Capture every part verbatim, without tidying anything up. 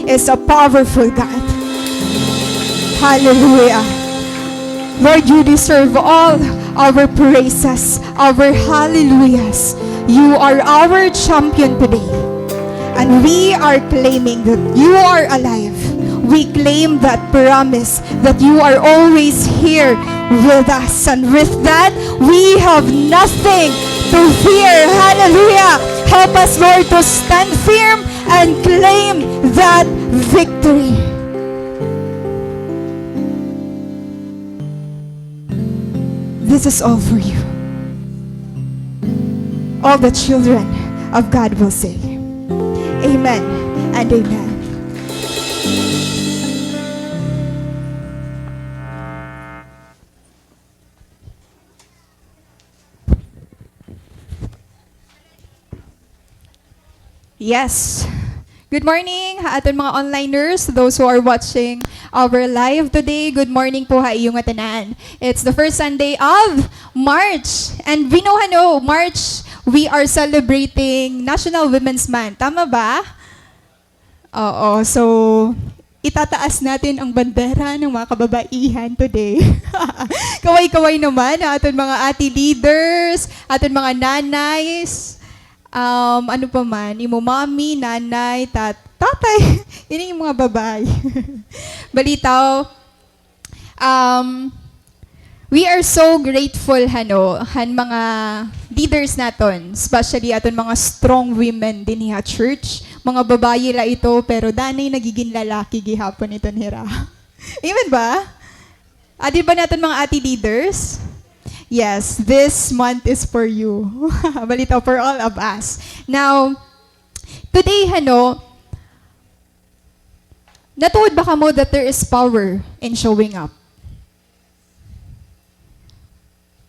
is a powerful God. Hallelujah. Lord, you deserve all our praises, our hallelujahs. You are our champion today. And we are claiming that you are alive. We claim that promise that you are always here with us. And with that, we have nothing to fear. Hallelujah. Help us, Lord, to stand firm and claim that victory. This is all for you. All the children of God will say, "Amen and amen." Yes. Good morning ha aton mga onliners, those who are watching our live today. Good morning po ha iyo ngatanan. It's the first Sunday of March. And we know, hano, March, we are celebrating National Women's Month. Tama ba? Oo. So, itataas natin ang bandera ng mga kababaihan today. Kaway-kaway naman ha aton mga ate leaders, aton mga nanays, um, ano pa man, imo mommy, nanay, tat-, tatay, ini yung mga babae. Balitaw, um, we are so grateful, hano, han mga leaders naton, especially aton mga strong women dinhi ha church. Mga babayi la ito, pero danay nagigin lalaki gihapon iton hira. Amen ba? Adi ba naton mga ate leaders? Yes, this month is for you. Balitaw, for all of us. Now, today, hano, natuod ba kamo that there is power in showing up?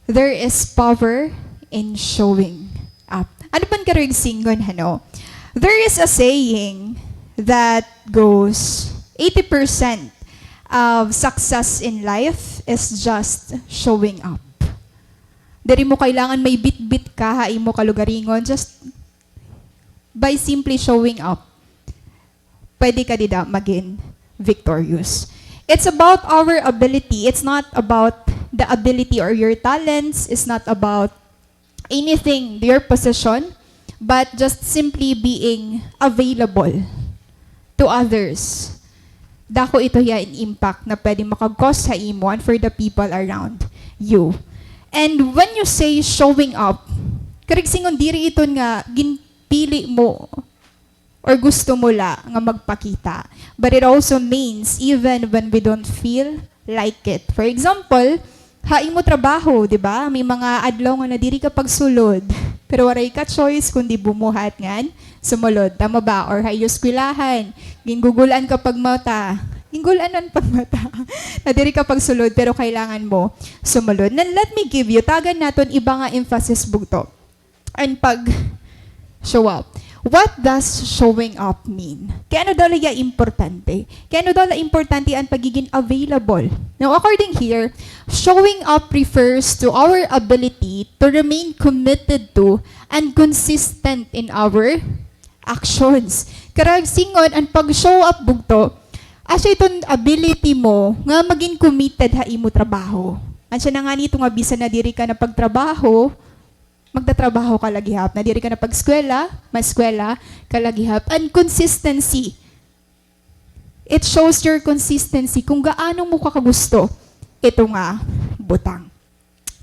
There is power in showing up. Ano man karuyag singon, hano? There is a saying that goes, eighty percent of success in life is just showing up. Diri mo kailangan may bitbit ka ha imo kalugaringon, just by simply showing up, pwede ka dida magin victorious. It's about our ability. It's not about the ability or your talents. It's not about anything, your position, but just simply being available to others. Dako ito hiya in impact na pwede makag-cause ha imo and for the people around you. And when you say showing up, karuyag singon diri iton nga ginpili mo or gusto mo la nga magpakita. But it also means even when we don't feel like it. For example, ha imo trabaho, di ba? May mga adlaw nga nadiri ka pagsulod, pero waray ka choice kundi bumuhat ngan sumulod. Tama ba? Or ha iyo eskwelahan, ginggugul-an ka pagmata. Ginggul-an an pagmata. Nadiri ka pagsulod, pero kailangan mo sumulod. Now, let me give you, tagan naton iba nga emphasis bugto. An pag-show up. What does showing up mean? Kay ano daw la hiya importante? Kay ano daw la importante an pagiging available? Now, according here, showing up refers to our ability to remain committed to and consistent in our actions. Karuyag singon, an pag-show up bugto, asya iton ability mo nga maging committed ha imo trabaho. Asya na ngani ito nga bisan nadiri ka na pagtrabaho, magtatrabaho ka la gihap. Nadiri ka na pag-eskwela, maeskwela ka la gihap. And consistency. It shows your consistency kung gaano mo ka kagusto ito nga butang.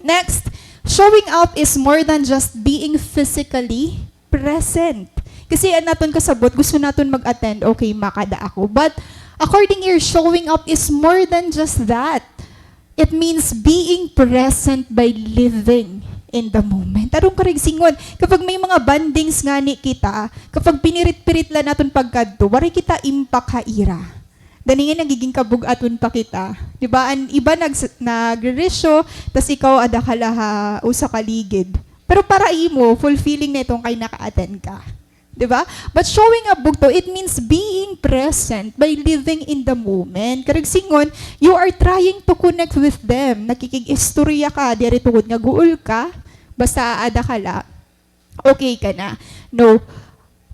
Next, showing up is more than just being physically present. Kasi an aton kasabot, gusto naton mag-attend, okay, makada ako. But according here, showing up is more than just that. It means being present by living in the moment. Aron karuyag singon, kapag may mga bondings ngani kita, kapag pinirit-pirit la naton pagkadto, waray kita impact ha ira. Dani nga nagiging kabug-aton pa kita. Di ba? An iba nags-, nagre-resyo, tas ikaw ada ka la ha usa ka ligid. Pero para imo, fulfilling na iton kay naka-attend ka. Di ba? But showing up bugto, it means being present by living in the moment. Karuyag singon, you are trying to connect with them. Nakikig-istorya ka, diri tungod nga guol ka, basta aada ka la, okay ka na. No.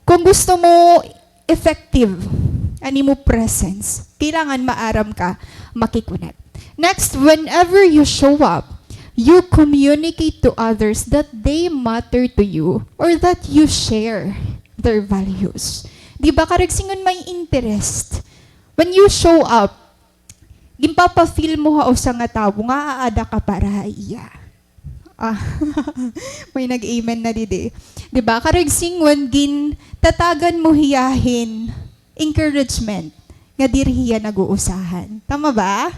Kung gusto mo effective an imo presence. Kailangan maaram ka makikonek. Next, whenever you show up, you communicate to others that they matter to you or that you share their values. Di ba, karuyag sidngon may interest. When you show up, ginpapa-feel mo ha usa nga tawo nga aada ka para ha iya. Ah, may nag-amen na didi. Di ba? Karuyag sidngon, gintatagan mo hiya hin encouragement nga diri hiya nag-uusahan. Tama ba?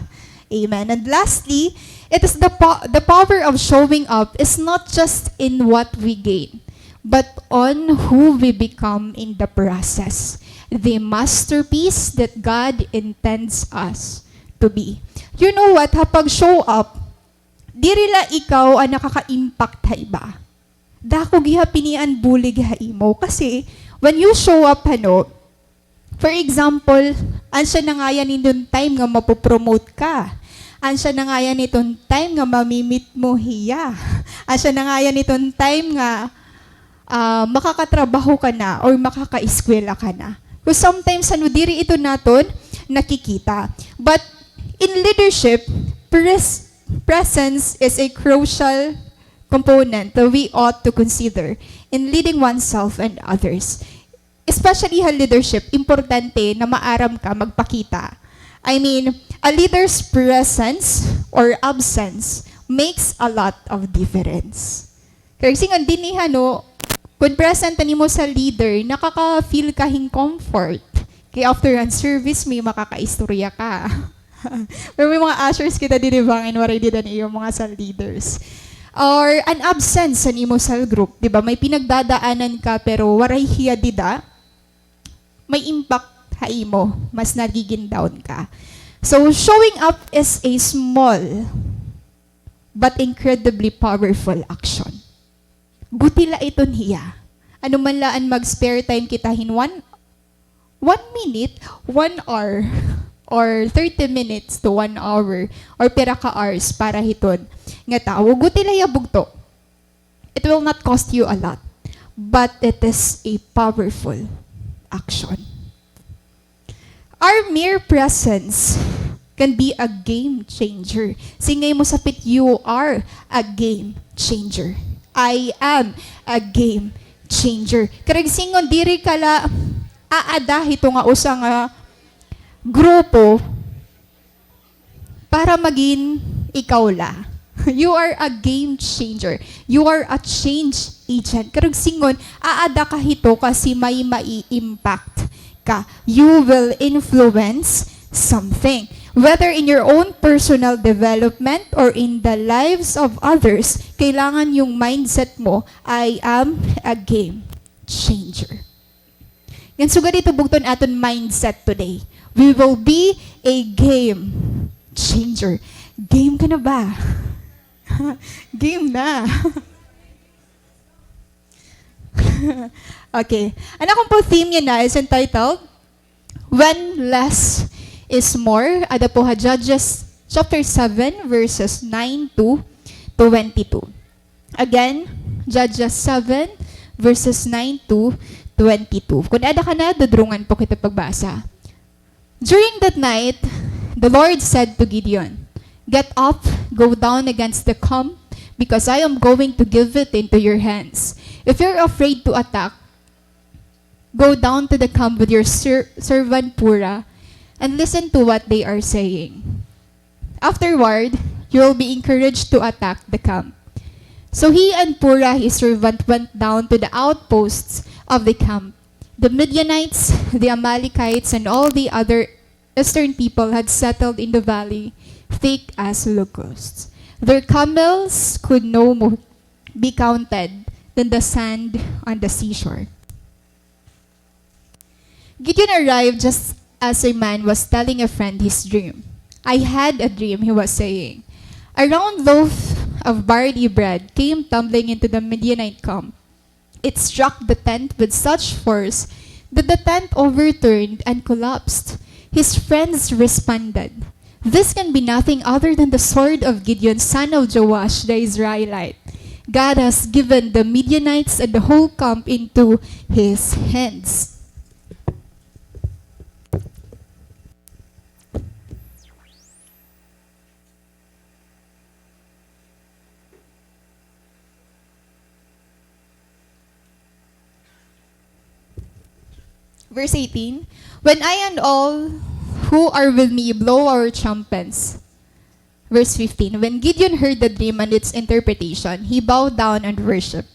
Amen. And lastly, it is the po-, the power of showing up is not just in what we gain, but on who we become in the process. The masterpiece that God intends us to be. You know what? Ha pag-show up, diri la ikaw an nakaka-impact ha iba. Dako gihapon ini an bulig ha imo. Kasi, when you show up, ano, for example, asya na ngay-an iton time nga mapo-promote ka. Asya na ngay-an iton time nga mami-meet mo hiya. Asya na ngay-an iton time nga ah, makakatrabaho ka na or makakaeskwela ka na. Because sometimes, ano, diri ito naton nakikita. But in leadership, pres-, presence is a crucial component that we ought to consider in leading oneself and others. Especially ha leadership, importante na maaram ka magpakita. I mean, a leader's presence or absence makes a lot of difference. Kay sidngon dinhi, no, kun present an imo cell leader, nakaka-feel ka hin comfort. Kay after an service, may makakaistorya ka. Pero may mga ushers kita didi bangin waray dida an iyo mga cell leaders. Or an absence an imo cell group, di ba? May pinagdadaanan ka, pero waray hiya dida, may impact ha imo, mas nagiging down ka. So, showing up is a small but incredibly powerful action. Guti la iton hiya. Ano man la an mag-spare time kita hin one, one minute, one hour, or thirty minutes to one hour, or pira ka hours para hiton nga tawo. Guti la hiya bugto. It will not cost you a lot, but it is a powerful action. Our mere presence can be a game changer. Sidnga ha imo sapit, "You are a game changer." I am a game changer. Karuyag sidngon, diri ka la aada hito nga usa nga grupo para magin ikaw la. You are a game changer. You are a change agent. Karuyag sidngon, aada ka hito kasi may mai-impact ka. You will influence something. Whether in your own personal development or in the lives of others, kailangan yung mindset mo, "I am a game changer." Ngan sugad hito bugto an aton mindset today. We will be a game changer. Game ka na ba? Game na. Okay. An akon po theme yana is entitled When Less Is More. Ada po ha Judges chapter seven, verses nine to twenty-two. Again, Judges seven, verses nine to twenty-two. Kun ada ka na, dudurungan po kita pagbasa. During that night, the Lord said to Gideon, "Get up, go down against the camp, because I am going to give it into your hands. If you're afraid to attack, go down to the camp with your ser-, servant Purah and listen to what they are saying. Afterward, you will be encouraged to attack the camp." So he and Purah, his servant, went down to the outposts of the camp. The Midianites, the Amalekites, and all the other eastern people had settled in the valley, thick as locusts. Their camels could no more be counted than the sand on the seashore. Gideon arrived just as a man was telling a friend his dream. "I had a dream," he was saying. "A round loaf of barley bread came tumbling into the Midianite camp. It struck the tent with such force that the tent overturned and collapsed." His friends responded, "This can be nothing other than the sword of Gideon, son of Joash the Israelite. God has given the Midianites and the whole camp into his hands." Verse eighteen, "When I and all who are with me blow our trumpets." Verse fifteen, "When Gideon heard the dream and its interpretation, he bowed down and worshipped.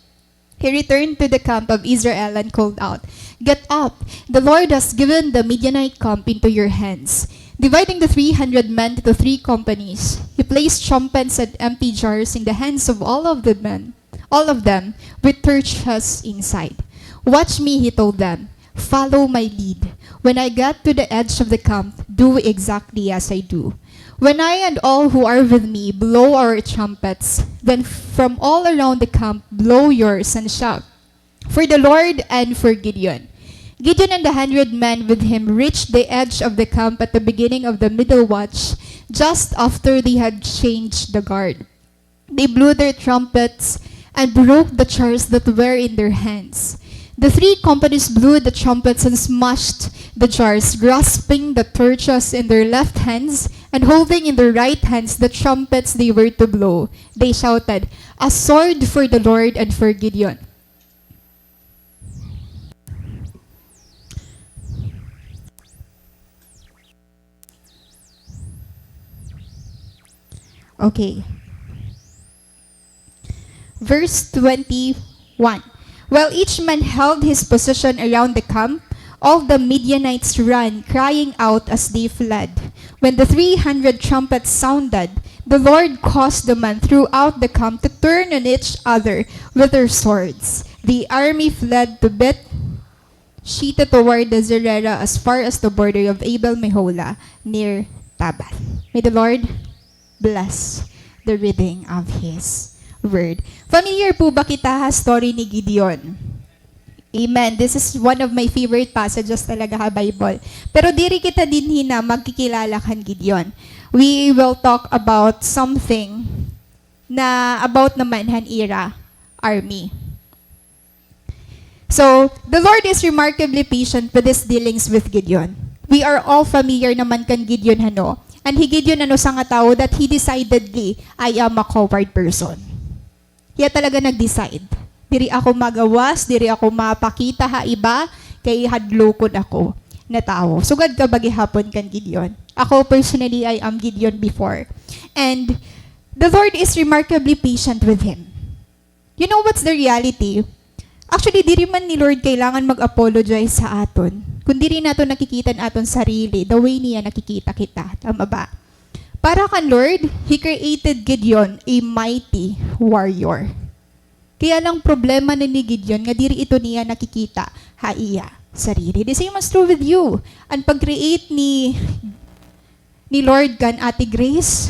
He returned to the camp of Israel and called out, 'Get up! The Lord has given the Midianite camp into your hands.' Dividing the three hundred men into three companies, he placed trumpets and empty jars in the hands of all of the men, all of them, with torches inside. 'Watch me,' he told them. 'Follow my lead. When I get to the edge of the camp, do exactly as I do. When I and all who are with me blow our trumpets, then from all around the camp blow yours and shout for the Lord and for Gideon.' Gideon and the hundred men with him reached the edge of the camp at the beginning of the middle watch, just after they had changed the guard. They blew their trumpets and broke the jars that were in their hands. The three companies blew the trumpets and smashed the jars, grasping the torches in their left hands and holding in their right hands the trumpets they were to blow. They shouted, 'A sword for the Lord and for Gideon.'" Okay. Verse twenty-one. While each man held his position around the camp, all the Midianites ran, crying out as they fled. When the three hundred trumpets sounded, the Lord caused the men throughout the camp to turn on each other with their swords. The army fled to Beth Shittah toward the Zerera as far as the border of Abel Meholah near Tabbath. May the Lord bless the reading of His Word. Familiar po ba kita ha story ni Gideon? Amen. This is one of my favorite passages talaga ha Bible. Pero diri kita dinhi na magkikilala kan Gideon. We will talk about something na about naman han ira army. So, the Lord is remarkably patient with His dealings with Gideon. We are all familiar naman kan Gideon, hano? An hi Gideon, ano, usa nga tawo that he decidedly, "I am a coward person." Hiya talaga nag-decide. "Diri ako magawas, diri ako mapakita ha iba, kay hadlokon ako nga tawo." Sugad ka ba gihapon kan Gideon? Ako, personally, I am Gideon before. And the Lord is remarkably patient with him. You know what's the reality? Actually, diri man ni Lord kailangan mag-apologize sa aton. Kun diri naton nakikita an aton sarili, the way niya nakikita kita. Tama ba? Para kan Lord, He created Gideon a mighty warrior. Kaya lang problema na ni Gideon nga diri ito niya nakikita ha iya sarili. The same as true with you. An pag-create ni, ni Lord kan Ate Grace,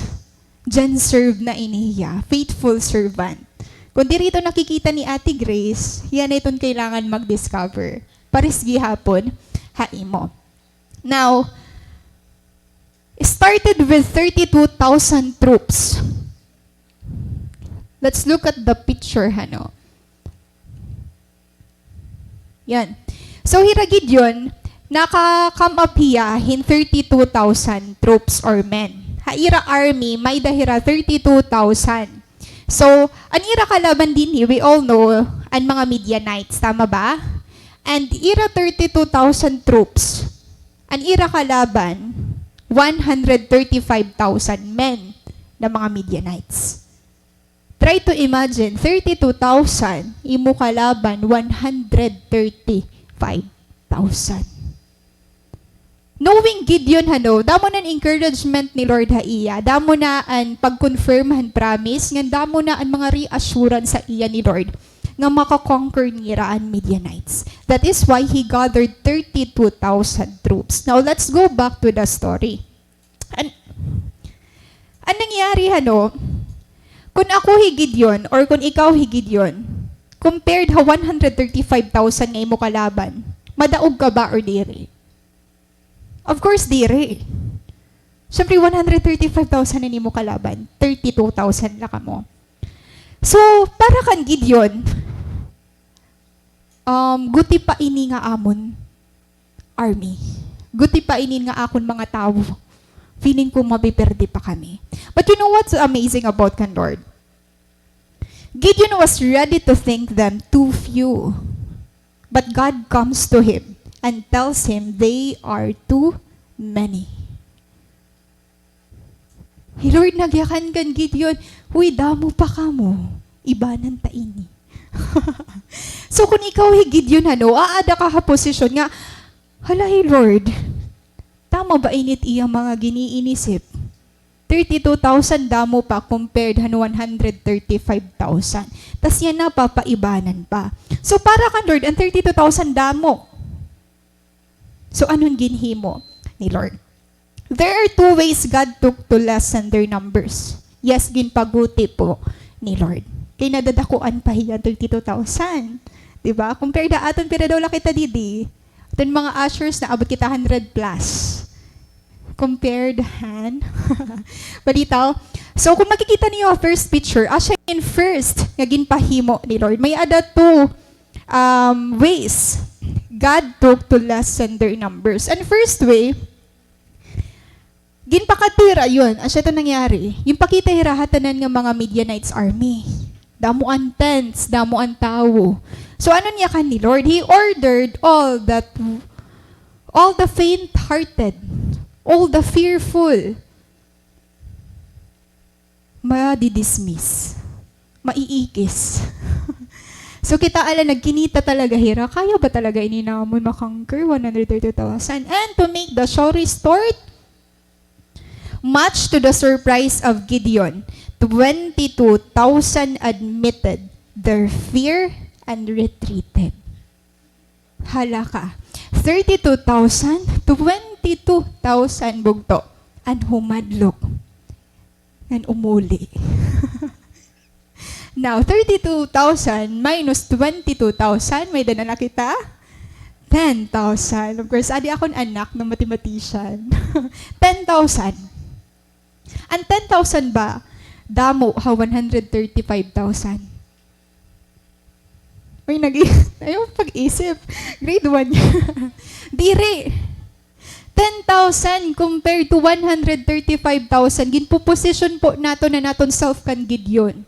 Jan serve na ini hiya, faithful servant. Kun diri ito nakikita ni Ate Grace, hiya na iton kailangan mag-discover. Pares gihapon ha imo. Now, started with thirty-two thousand troops. Let's look at the picture, hano. Yan. So, hira Gideon, naka-come up hiya hin thirty-two thousand troops or men. Ha ira army, may-ada hira thirty-two thousand. So, an ira kalaban dinhi, we all know, an mga Midianites, tama ba? And ira thirty-two thousand troops, an ira kalaban, one hundred thirty-five thousand men na mga Midianites. Try to imagine, thirty-two thousand, imo kalaban, one hundred thirty-five thousand. Knowing Gideon, hano, damo na an encouragement ni Lord ha iya, damo na an pag-confirm han promise, ngan damo na an mga reassurance sa iya ni Lord nga maka-conquer nira an Midianites. That is why he gathered thirty-two thousand troops. Now, let's go back to the story. An, an nangyari, hano, kun ako hi Gideon or kun ikaw hi Gideon, compared ha one hundred thirty-five thousand nga imo kalaban, madaog ka ba or diri? Of course, diri. Siyempre, one hundred thirty-five thousand an imo kalaban, thirty-two thousand la kamo. So, para kan Gideon, um, guti pa ini nga amon army. Guti pa inin nga akon mga tawo. Feeling ko mapiperde pa kami. But you know what's amazing about kan Lord? Gideon was ready to think them too few. But God comes to him and tells him, "They are too many." Hi Lord nagyakan kan Gideon, "Uy, damo pa kamo. Ibanan ta ini." So, kun ikaw hi Gideon, ano, aada ka ha posisyon nga, "Hala, hi Lord, tama ba ini it iya mga giniinisip? Thirty-two thousand damo pa compared han one hundred thirty-five thousand. Tas yana pa, paibanan pa." So, para kan Lord, an thirty-two thousand damo. So, ano an ginhimo ni Lord? There are two ways God took to lessen their numbers. Yes, ginpaguti po ni Lord. Kay nadadakuan pa hiya thirty-two thousand. Di ba? Compare da aton, pira daw la kita didi? Aton mga ushers, naabot kita hundred plus. Compared han balitaw. So, kung makikita niyo, first picture, asya in first nga ginpahimo ni Lord. May-ada two, um, ways God took to lessen their numbers. And first way, ginpakadto hira, yun, asya ito nangyari. Ginpakita hira ha tanan nga mga Midianites army. Damo an tents, damo an tawo. So, ano an yakan ni Lord? He ordered all that, all the faint-hearted, all the fearful, madidismiss, maiikis. So, kita ala, nagkinita talaga hira, kaya ba talaga ini namon ma-conquer, one hundred thirty thousand? And to make the story short, much to the surprise of Gideon, twenty-two thousand admitted their fear and retreated. Hala ka. Thirty-two thousand, twenty-two thousand bugto an humadlok ngan umuli. Now, thirty-two thousand minus twenty-two thousand, may-ada na la kita? Ten thousand. Of course, adi akon anak nga mathematician. Ten thousand. An ten thousand ba, damo ha one hundred thirty-five thousand? Uy, nag-, ayaw pag-isip. Grade one. Diri. Ten thousand compared to one hundred thirty-five thousand. Ginpoposition po naton an aton self kan Gideon.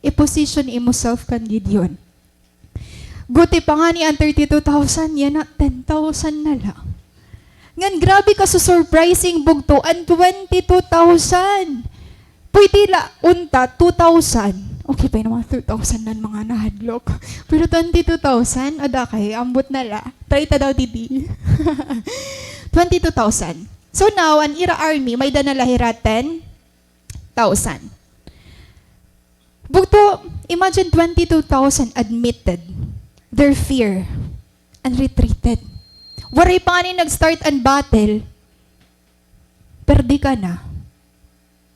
I-position imo self kan Gideon. Guti pa ngani an thirty-two thousand, yana ten thousand na la. Ngan grabe ka su-surprising bugto an twenty-two thousand. Pwede la unta two thousand. Okay pa ini mga two thousand na an mga nahadlok. Pero twenty-two thousand, ada kay, ambot na la. Try ta daw didi. Twenty-two thousand. So now, an ira army, may-ada na la hira ten thousand. Bugto, imagine twenty-two thousand admitted their fear and retreated. Waray pa ngani nag-start an battle, perdi ka na.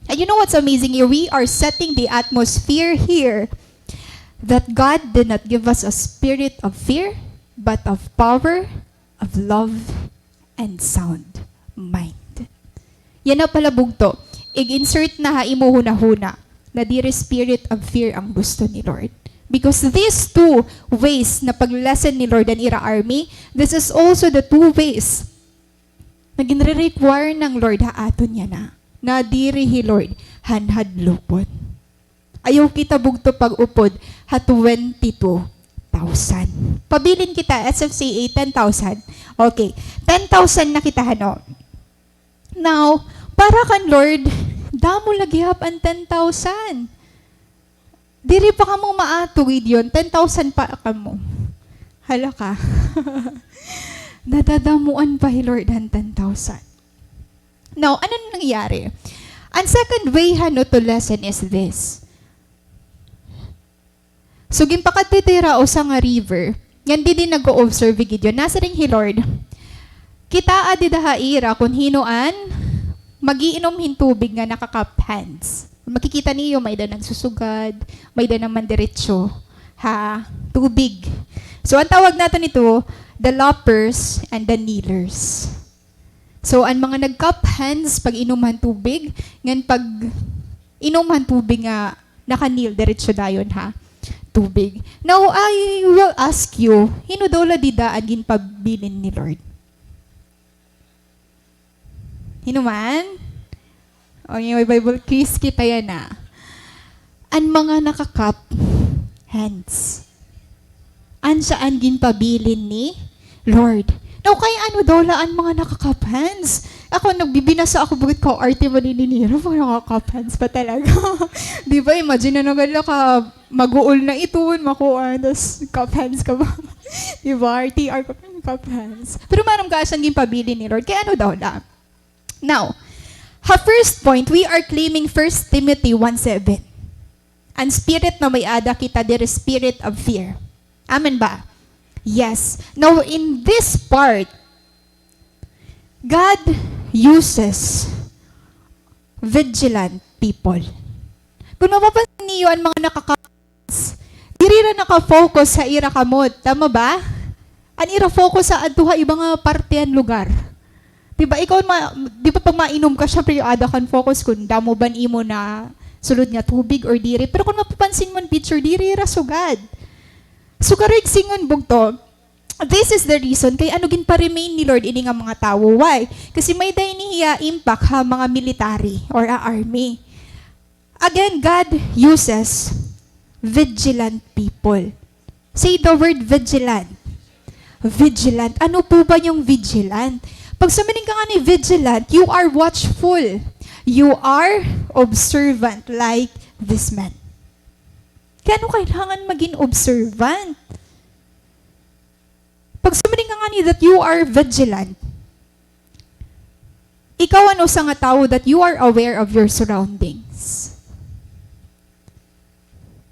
And you know what's amazing here? We are setting the atmosphere here that God did not give us a spirit of fear, but of power, of love, and sound mind. Yana pala bugto, ig-insert na ha imo hunahuna na diri spirit of fear an gusto ni Lord. Because these two ways na pag-lessen ni Lord an ira army, this is also the two ways na ginre-require ng Lord ha aton yana, na diri hi Lord han hadlokon. Ayaw kita bugto pag-upod ha twenty-two thousand. Pabilin kita, S F C A, ten thousand. Okay, ten thousand na kita, hano? Now, para kan Lord, damo la gihap an ten thousand. Diri pa kamo maato, Gideon, ten thousand pa kamo. Hala ka. Nadadamuan pa hi Lord han ten thousand. Now, ano an nangyari? An second way, hano, to lessen is this. So, ginpakadto hira ha usa nga river. Ngan didi nag-o-observe hi Gideon. Nasiring hi Lord, "Kitaa dida ha ira kon hin-o an mag-iinom hin tubig nga naka-cup hands." Makikita niyo, may-ada nagsusugad, may-ada naman diretso ha tubig. So, an tawag naton ito, the lappers and the kneelers. So, an mga nag-cup hands, pag-inom han tubig, ngan pag-inom han tubig nga naka-kneel, diretso dayon ha tubig. Now, I will ask you, hin-o daw la dida an ginpabilin ni Lord? Hin-o man? O, may Bible quiz kita yana. An mga naka-cup hands. Asya an ginpabilin ni Lord. Now, kay ano daw la an mga naka-cup hands? Ako, nagbibinasa ako, bukut ka-arte man ini nira, mga naka-cup hands pa talaga. Di ba, imagine na nagala ka, maguol na iton, makuan, tas cup hands ka ba? Di ba, R T R ka, cup hands. Pero maaram ka, asya an ginpabilin ni Lord. Kay ano daw la? Now, ha first point, we are claiming First Timothy one seven. An spirit na may-ada kita diri, spirit of fear. Amen ba? Yes. Now, in this part, God uses vigilant people. Kung mapapansin niyo, an mga nakaka-, diri ra naka-focus ha ira kamot. Tama ba? An ira focus ha adto ha iba nga parte han lugar. Di ba, ikaw, ma-, di ba, pag mainom ka, syempre, ada kan focus kung damo ba an imo nasulod nga tubig or diri. Pero kung mapapansin mo an picture, diri ra sugad. So, karuy, igsoon, bugto, this is the reason kay ano ginpa-remain ni Lord ini nga mga tawo. Why? Kasi may-ada ini hiya impact ha mga military or ha army. Again, God uses vigilant people. Say the word vigilant. Vigilant. Ano po ba yung vigilant? Pag sumiring ka ngani vigilant, you are watchful. You are observant like this man. Kay ano kailangan magin observant? Pag sumiring ka ngani that you are vigilant, ikaw an usa nga tawo that you are aware of your surroundings.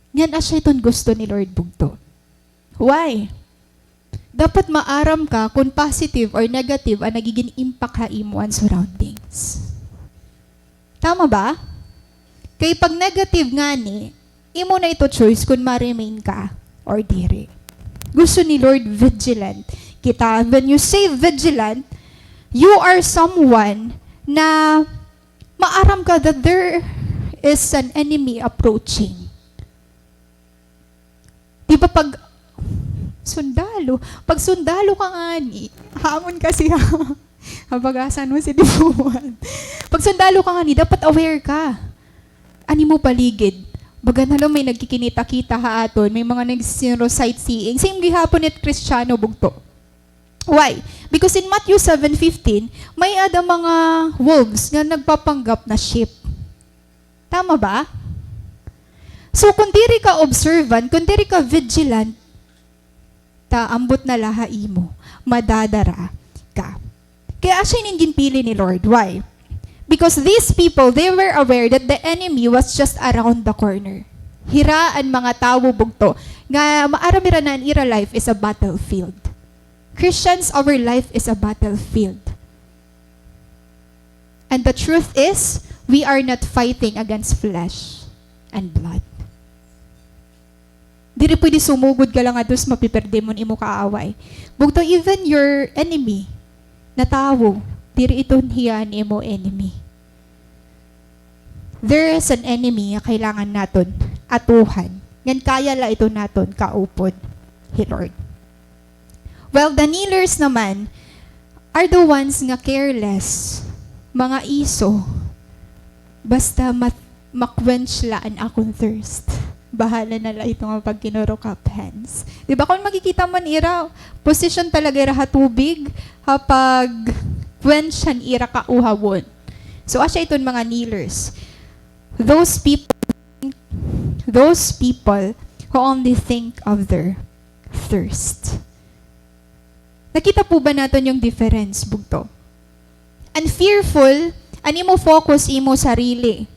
Ngan asya iton gusto ni Lord, bugto. Why? Dapat maaram ka kon positive or negative an nagigin impact ha imo an surroundings. Tama ba? Kay pag negative ngani, imo na ito choice kon ma-remain ka or diri. Gusto ni Lord vigilant kita. When you say vigilant, you are someone na maaram ka that there is an enemy approaching. Di ba pag sundalo, pag sundalo ka ngani, hamon kasi ha, habagasan mo si dibuan. Pag sundalo ka ngani, dapat aware ka. An imo paligid. Baga na la may nagkikinita-kita ha aton, may mga nagsisightseeing. Same gihapon it Kristiyano, bugto. Why? Because in Matthew seven fifteen, may-ada mga wolves nga nagpapanggap na sheep. Tama ba? So, kung diri ka observant, kung diri ka vigilant, ta ambot na la ha imo, madadara ka. Kay asya ini an ginpili ni Lord. Why? Because these people, they were aware that the enemy was just around the corner. Hira an mga tawo, bugto, nga maaram hira na an ira life is a battlefield. Christians, our life is a battlefield. And the truth is, we are not fighting against flesh and blood. Diri pwede sumugod ka la ngadto tas mapiperde mo an imo kaaway. Bugto, even your enemy na tawo, diri iton hiya an imo enemy. There is an enemy nga kailangan naton atuhan. Ngan kaya la ito naton kaupod hi Lord. Well, the kneelers naman are the ones nga careless, mga iso. Basta mat-, ma-quench la an akon thirst. Bahala na la ito nga pagkinurukap hands. Di ba, kung makikita mo an ira, position talaga ira ha tubig, ha pag-quench han ira kauhawon. So, asya iton mga kneelers. Those people, those people who only think of their thirst. Nakita po ba naton yung difference, bugto? An fearful, an imo focus imo sarili.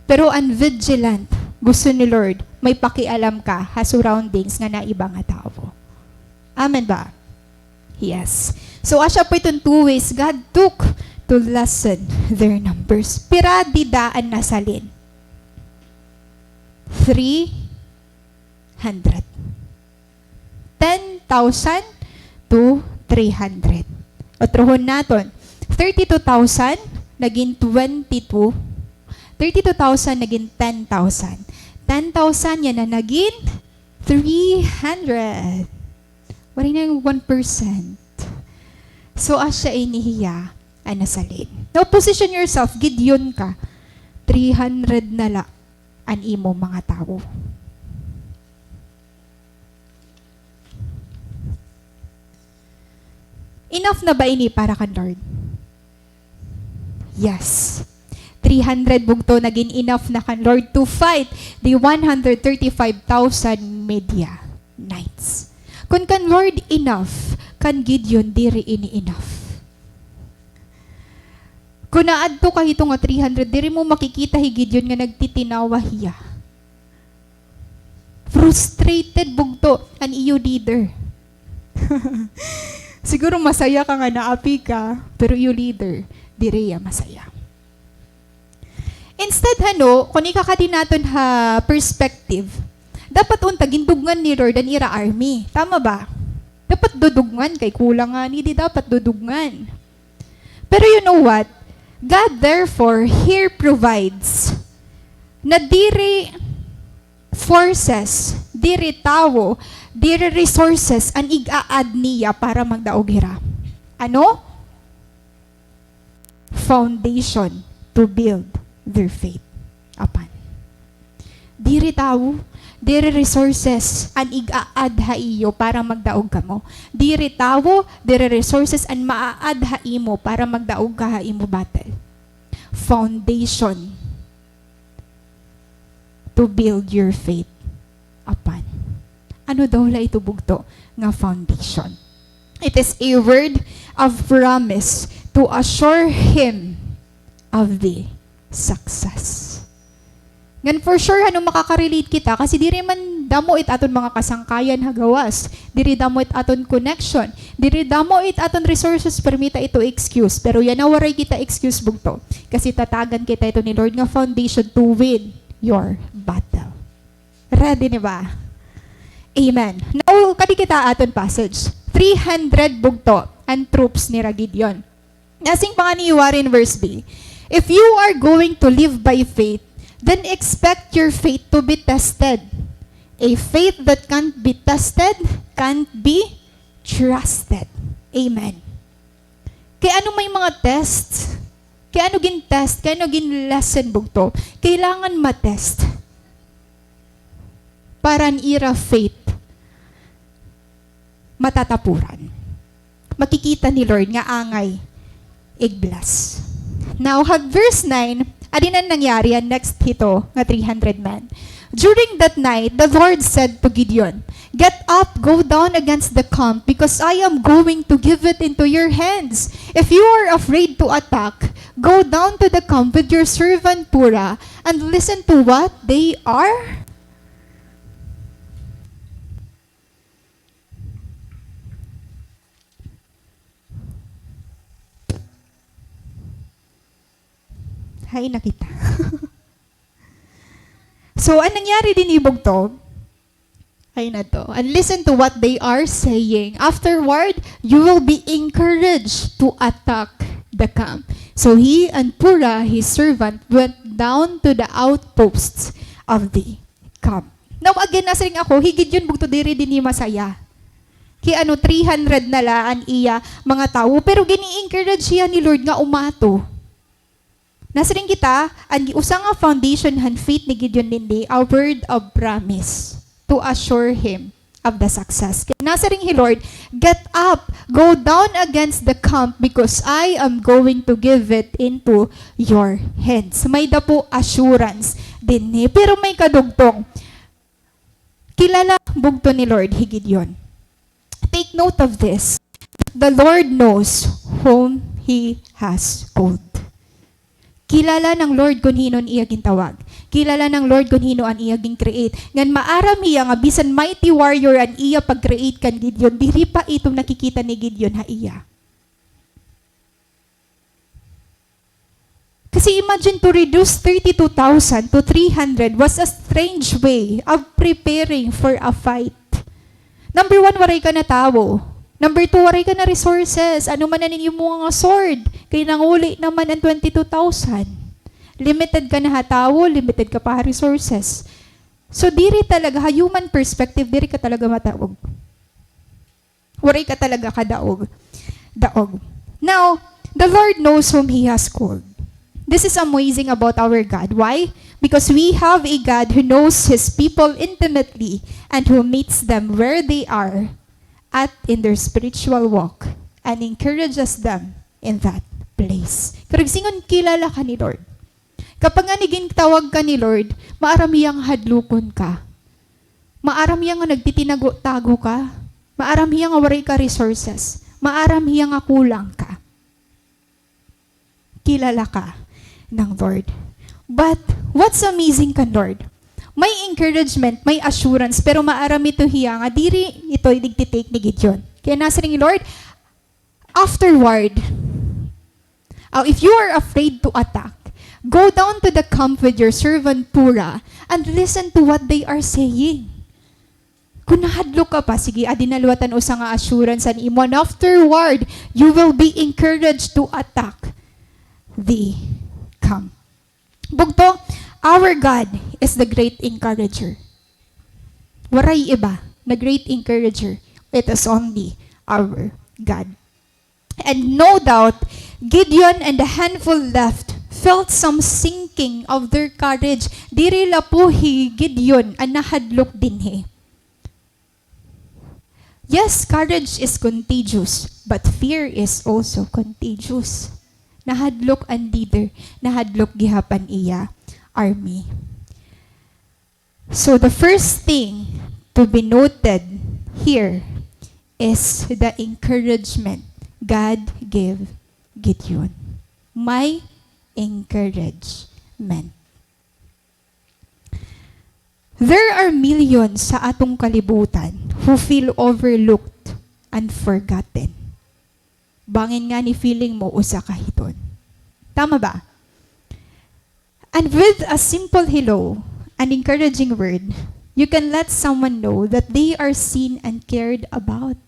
Pero an vigilant, gusto ni Lord, may pakialam ka ha surroundings nga na iba nga tawo. Amen ba? Yes. So, asya po iton two ways God took to lessen their numbers. Pira dida an nasalin? Three hundred. Ten thousand to three hundred. Utrohon naton. Thirty-two thousand, nagin twenty-two. Thirty-two thousand, nagin ten thousand. Ten thousand, yana nagin three hundred. Waray na yung one percent. So, asya ini hiya an nasalin. Now, position yourself, Gideon ka. Three hundred na la an imo mga tawo. Enough na ba ini para kan Lord? Yes. Three hundred bugto nagin enough na kan Lord to fight the one hundred thirty-five thousand Midianites. Kun kan Lord enough, kan Gideon diri ini enough. Kun naadto ka hito nga three hundred, diri mo makikita hi Gideon nga nagtitinawa hiya. Frustrated bugto an iyo leader. Siguro masaya ka nga naapi ka, pero iyo leader, diri hiya masaya. Instead, hano, kun ikakadi naton ha perspective, dapat unta gindugngan ni Lord an ira army. Tama ba? Dapat dudugngan kay kulang ngani, di dapat dudugngan. Pero you know what? God therefore here provides na diri forces, diri tawo, diri resources an ig-a-add niya para magdaog hira. Ano? Foundation to build their faith upon. Diri tawo, diri resources an ig-a-add ha iyo para magdaog kamo. Diri tawo, diri resources an maa-add ha imo para magdaog ka ha imo battle. Foundation to build your faith upon. Ano daw la ito bugto nga foundation? It is a word of promise to assure him of the success. Ngan for sure, ano, makaka-relate kita kasi diri man damo it aton mga kasangkayan ha gawas, diri damo it aton connection, diri damo it aton resources, permi ta ito excuse. Pero yana waray kita excuse bugto. Kasi tatagan kita ito ni Lord nga foundation to win your battle. Ready ni ba? Amen. Now, kadi kita aton passage. Three hundred bugto an troops nira Gideon. Nasiring pa ngani hi Warren Wiersbe, "If you are going to live by faith, then expect your faith to be tested. A faith that can't be tested can't be trusted." Amen. Kay ano may mga test? Kay ano gin-test? Kay ano gin-lesson bugto? Kailangan ma-test para an ira faith matatapuran. Makikita ni Lord nga angay ig-bless. Now, ha verse nine, adi na nangyari an next hito nga three hundred men. During that night, the Lord said to Gideon, "Get up, go down against the camp, because I am going to give it into your hands. If you are afraid to attack, go down to the camp with your servant Purah and listen to what they are." Hain na kita. So, an nangyari dinhi bugto, hain na to. And listen to what they are saying. Afterward, you will be encouraged to attack the camp. So he and Purah, his servant, went down to the outposts of the camp. Now, again, nasiring ako, hi Gideon bugto diri dinhi masaya. Kay ano, three hundred na la an iya mga tawo, pero gini-encourage hiya ni Lord nga umato. Nasiring kita, an usa nga foundation han faith ni Gideon dinhi, a word of promise to assure him of the success. Kay nasiring hi Lord, "Get up, go down against the camp because I am going to give it into your hands." May-ada po assurance dinhi. Pero may kadugtong. Kilala bugto ni Lord hi Gideon. Take note of this. The Lord knows whom He has called. Kilala ng Lord kun hin-o an iya gintawag. Kilala ng Lord kun hin-o an iya gin-create. Ngan maaram hiya nga bisan mighty warrior an iya pag-create kan Gideon, diri pa ito nakikita ni Gideon ha iya. Kasi imagine, to reduce thirty-two thousand to three hundred was a strange way of preparing for a fight. Number one, waray ka na tawo. Number two, waray ka na resources. Ano man an imo nga sword? Kay nanguli naman an twenty-two thousand. Limited ka na ha tawo, limited ka pa ha resources. So, diri talaga, ha human perspective, diri ka talaga madaog. Waray ka talaga kadaog. Daog. Now, the Lord knows whom He has called. This is amazing about our God. Why? Because we have a God who knows His people intimately and who meets them where they are at in their spiritual walk and encourages them in that place. Pero ig siring, kilala ka ni Lord. Kapag ngani gintawag ka ni Lord, maaram hiya nga hadlukon ka. Maaram hiya nga nagtitinago-tago ka. Maaram hiya nga waray ka resources. Maaram hiya nga kulang ka. Kilala ka ng Lord. But what's amazing kan Lord? May encouragement, may assurance, pero maaram ito hiya nga diri ito igti-take ni Gideon. Kay nasiring, Lord, afterward, oh, if you are afraid to attack, go down to the camp with your servant Purah and listen to what they are saying. Kon nahadlok ka pa, sige, adi na liwat an usa nga assurance an imo. And afterward, you will be encouraged to attack the camp. Bugto, our God is the great encourager. Waray iba na great encourager. It is only our God. And no doubt, Gideon and the handful left felt some sinking of their courage. Diri la po hi Gideon an nahadlok dinhi. Yes, courage is contagious, but fear is also contagious. Nahadlok an leader, nahadlok gihap an iya army. So the first thing to be noted here is the encouragement God gave Gideon. May encouragement. There are millions sa atong kalibutan who feel overlooked and forgotten. Bangin ngani feeling mo usa ka hiton. Tama ba? And with a simple hello, an encouraging word, you can let someone know that they are seen and cared about.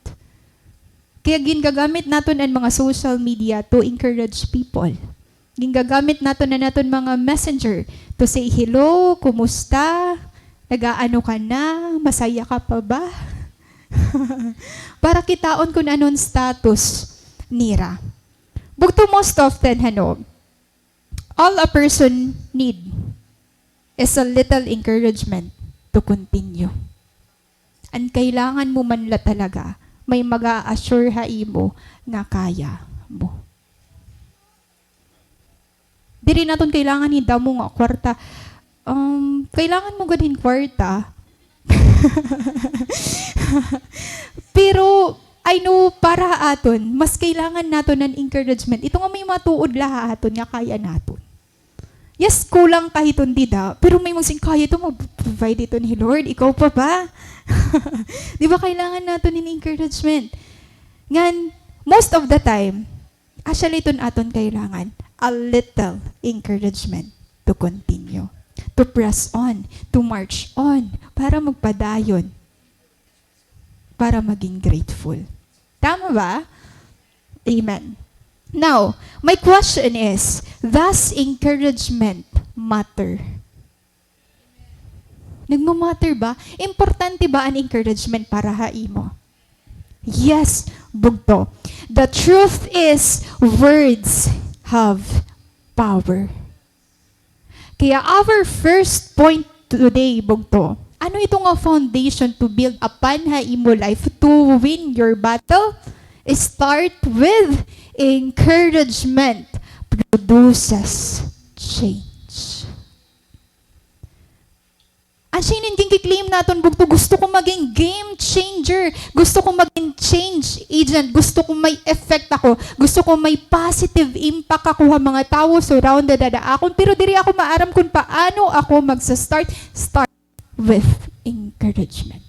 Kaya gingagamit naton an mga social media to encourage people. Gingagamit naton an aton mga messenger to say, "Hello, kumusta? Nag-aano ka na? Masaya ka pa ba?" Para kitaon kon ano an status nira. Bugto, most often, hano, all a person need is a little encouragement to continue. An kailangan mo man la talaga, may mag-a-assure ha imo nga kaya mo. Diri naton kailangan hin damo nga kwarta. Um, kailangan mo gud hin kwarta. Pero, I know, para ha aton, mas kailangan naton an encouragement. Ito nga may matuod la ha aton nga kaya naton. Yes, kulang ka hiton dida, pero may magsiring, "Kaya ito, mag-provide ito ni Lord, ikaw pa ba?" Di ba, kailangan naton hin encouragement. Ngan, most of the time, asya la iton aton kailangan, a little encouragement to continue, to press on, to march on, para magpadayon, para maging grateful. Tama ba? Amen. Now, my question is, does encouragement matter? Nagmamatter ba? Importante ba an encouragement para ha imo? Yes, bugto. The truth is, words have power. Kaya our first point today, bugto, ano ito nga foundation to build upon ha imo life to win your battle? Start with encouragement produces change. An siring hin gin-claim naton, bugto, gusto ko maging game changer. Gusto ko maging change agent. Gusto ko may effect ako. Gusto ko may positive impact ako ha mga tawo surrounded ha akon. Pero diri ako maaram kon paano ako magsa-start. Start with encouragement.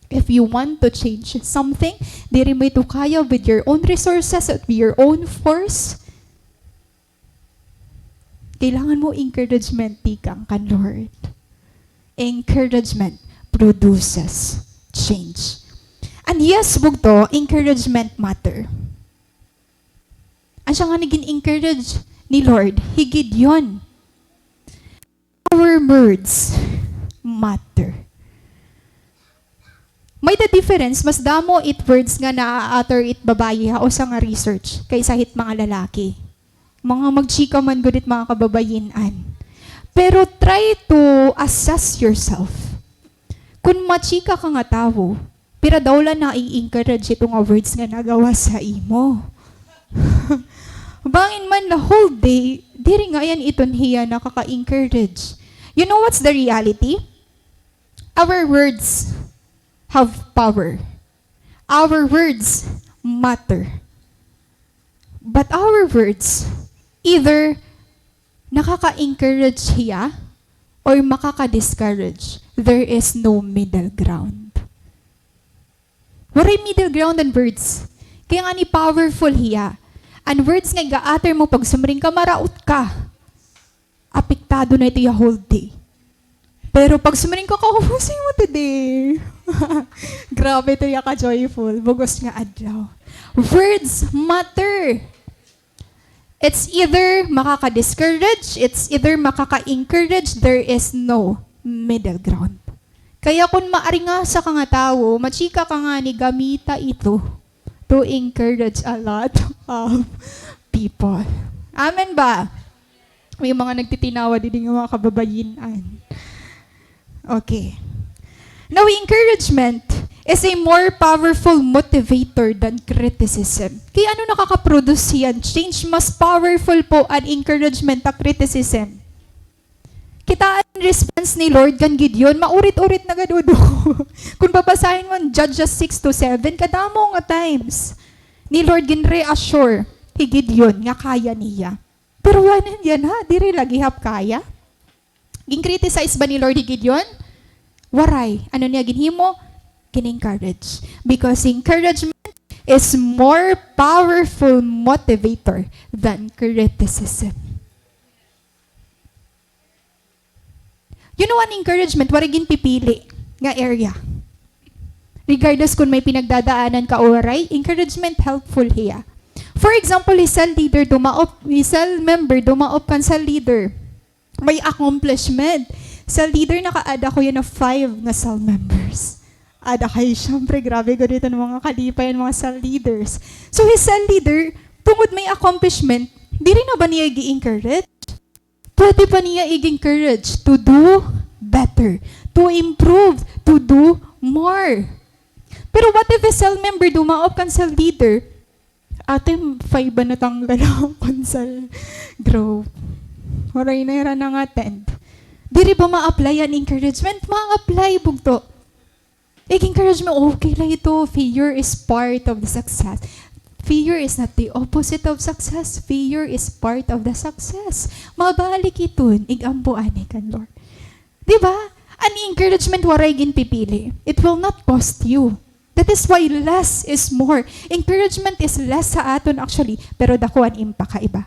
If you want to change something, diri mo ito kaya with your own resources, with your own force. Kailangan mo encouragement tikang kan Lord. Encouragement produces change. And yes, bugto, encouragement matter. Asya ngani gin-encourage ni Lord hi Gideon. Our words matter. May-ada difference, mas damo it words nga naa-utter it babayi ha usa nga research kaysa hit mga lalaki. Mga magchika man gud it mga kababayin-an. Pero try to assess yourself. Kon machika ka nga tawo, Pira daw la nai-encourage ito nga words nga nagawas ha imo? Bangin man la whole day, diri ngay-an iton hiya nakaka-encourage. You know what's the reality? Our words have power. Our words matter. But our words, either nakaka-encourage hiya or makaka-discourage. There is no middle ground. Waray middle ground an words. Kay ngani powerful hiya. An words nga iga-utter mo pag sumring ka, maraot ka. Apektado na ito iya whole day. Pero pag sumring ka, "Kaubusay mo today." Grabe ito iya ka-joyful. Bug-os nga adlaw. Words matter. It's either makaka-discourage, it's either makaka-encourage, there is no middle ground. Kaya kun maaringasa ka nga tawo, machika ka ngani, gamita ito to encourage a lot of people. Amen ba? May mga nagtitinawa didi nga mga kababayin-an. Okay. Now, encouragement is a more powerful motivator than criticism. Kay ano nakaka-produce hiyan change? Mas powerful po an encouragement ta criticism. Kitaa an response ni Lord kan Gideon, maurit-urit na gad, udo. Kun babasahin mo an Judges six to seven, kadamo nga times ni Lord gin-reassure hi Gideon nga kaya niya. Pero waray niya na, diri la gihap kaya. Gin-criticize ba ni Lord hi Gideon? Waray. Ano niya ginhimo? Gin-encourage. Because encouragement is more powerful motivator than criticism. You know, an encouragement, waray ginpipili nga area. Regardless kun may pinagdadaanan ka o waray, encouragement helpful hiya. For example, hi cell leader dumaop, hi cell member dumaop kan cell leader. May accomplishment. Cell leader, naka-add ako yana five nga cell members. Ada kay, syempre, grabe gud iton mga kalipay an mga cell leaders. So, hi cell leader, tungod may accomplishment, diri na ba niya gi-encourage? Pwede pa niya i-encourage to do better, to improve, to do more. Pero what if a cell member dumaop kan cell leader, "Ate, five ba natanggal ako kan cell group? Waray na hira nang-attend." Diri ba ma-apply an encouragement? Ma-apply, bugto. Ig-encourage mo, okay la ito. Failure is part of the success. Failure is not the opposite of success. Failure is part of the success. Mabalik iton, ig-ampo anay kan Lord. Di ba? An encouragement waray ginpipili. It will not cost you. That is why less is more. Encouragement is less sa aton actually, pero dako an impact ha iba.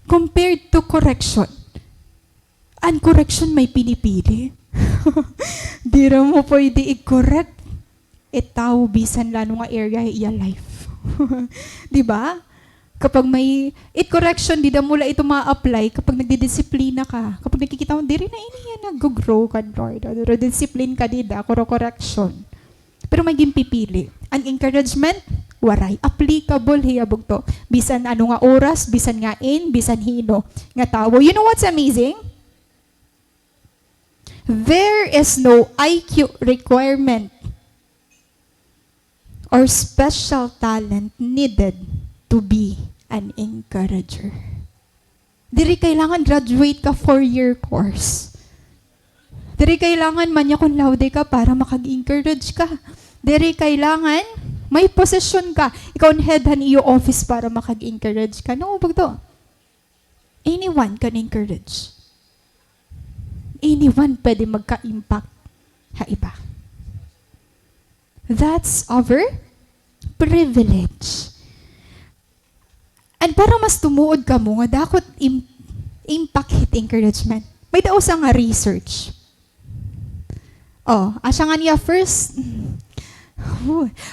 Compared to correction. An correction may pinipili. Diri mo pwede i-correct it tawo bisan la ano nga area ha iya life. Di ba? Kapag may, it correction, dida mo la ito ma-apply kapag nagdidisiplina ka. Kapag nakikita mo, diri na ini hiya nag-grow kan Lord. Diri discipline ka dida, kuro correction. Pero may ginpipili. An encouragement, waray. Applicable hiya bugto. Bisan ano nga oras, bisan nga in, bisan hin-o nga tawo. You know what's amazing? There is no I Q requirement or special talent needed to be an encourager. Diri kailangan graduate ka four-year course. Diri kailangan magna cum laude ka para makag-encourage ka. Diri kailangan may posisyon ka. Ikaw an head han iyo office para makag-encourage ka. No, bugto. Anyone can encourage. Anyone pwede magka-impact ha iba. That's our privilege. And para mas tumuod kamo nga dako it im-, impact hit encouragement, may-ada usa nga research. Oh, asya nga niya, First,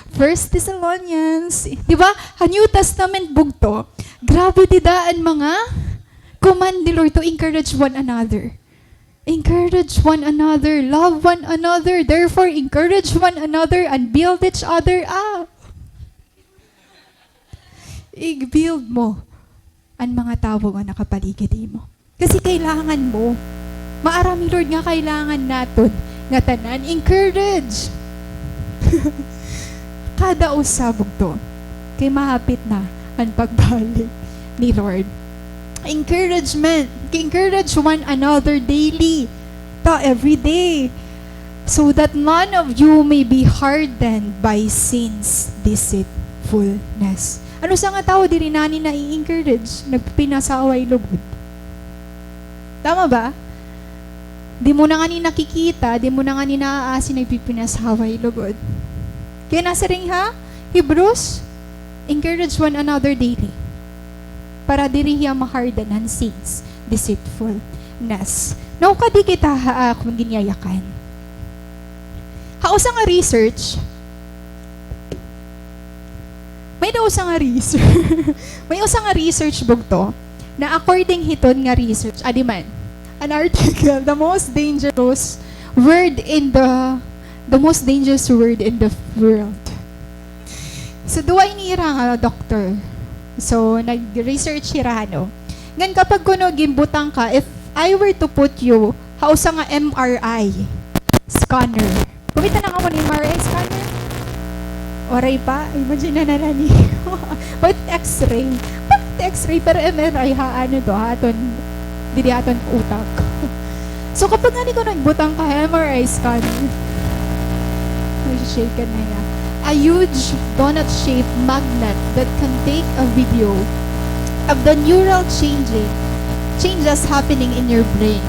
First Thessalonians. Di ba? Ha New Testament bugto, grabe dida an mga command ni Lord to encourage one another. Encourage one another, love one another, therefore encourage one another and build each other up. I-build mo an mga tawo nga nakapaligid imo. Kasi kailangan mo. Maaram hi Lord nga kailangan naton ngatanan, encourage. Kada usa, bugto. Kay mahapit na an pagbalik ni Lord. Encouragement. Encourage one another daily. Ta every day. So that none of you may be hardened by sin's deceitfulness. An usa nga tawo diri na ngani nai-encourage, nagpinasawa it lugod. Tama ba? Diri mo na ngani nakikita, diri mo na ngani naaasi, nagpipinasawa it lugod. Kay nasiring ha Hebrews, encourage one another daily. Para diri hiya ma-harden han sin's deceitfulness. Now, kadi kita ha akon ginyayakan. Ha usa nga research, may-ada usa nga research. May usa nga research bugto na according hiton nga research, adi man, an article, the most dangerous word in the, the most dangerous word in the world. So, duha ini hira nga doktor. So, nag-research hira, no? Ngan kapag kuno ginbutang ka, if I were to put you ha usa nga M R I scanner, kumita na ka mo ni M R I scanner? Waray pa? Imagine na na niyo. But X-ray. Bakit X-ray? Pero M R I ha, ano to, ha aton, diri aton utak. So, kapag ngani kuno nagbutang ka ha M R I scanner, nag-shake ka na niya. A huge donut-shaped magnet that can take a video of the neural changing, changes happening in your brain.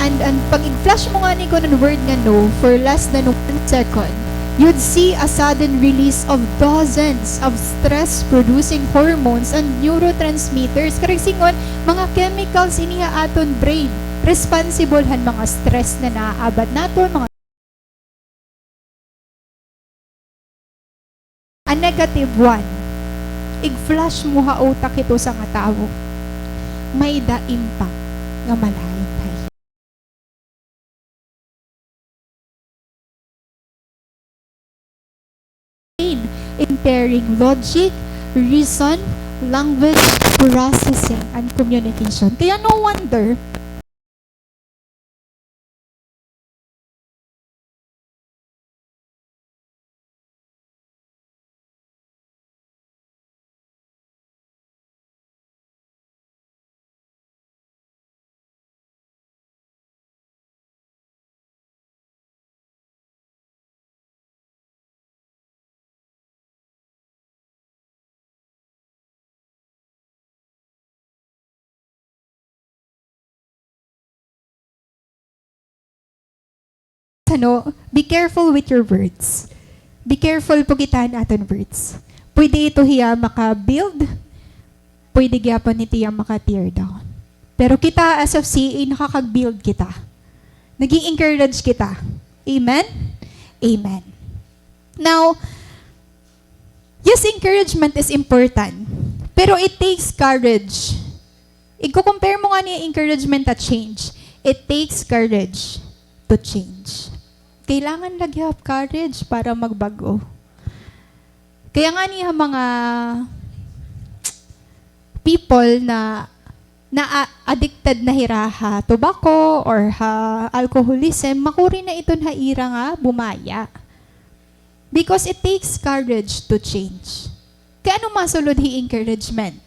And, and pag i-flash mo ngani kuno an word nga no for less than one second, you'd see a sudden release of dozens of stress-producing hormones and neurotransmitters. Karuyag sidngon, mga chemicals ini ha aton brain, responsible han mga stress na naaabat naton, mga, a negative one, ig-flash mo ha utak hit usa nga tawo, may-ada impact nga malain ha iya. Impairing logic, reason, language processing, and communication. Kaya no wonder, ano, be careful with your words. Be careful po kita han aton words. Pwede ito hiya maka-build, pwede gihapon ito hiya maka-tear down. Pero kita as of C A, nakakag-build kita. Nag-i-encourage kita. Amen? Amen. Now, yes, encouragement is important. Pero it takes courage. Igko-compare mo ngani encouragement ha change. It takes courage to change. Kailangan la gihap courage para magbag-o. Kaya ngani ha mga people na, na a-, addicted na hira ha tobacco or ha alcoholism, makuri na iton ha ira nga bumaya. Because it takes courage to change. Kay ano masulod hi encouragement?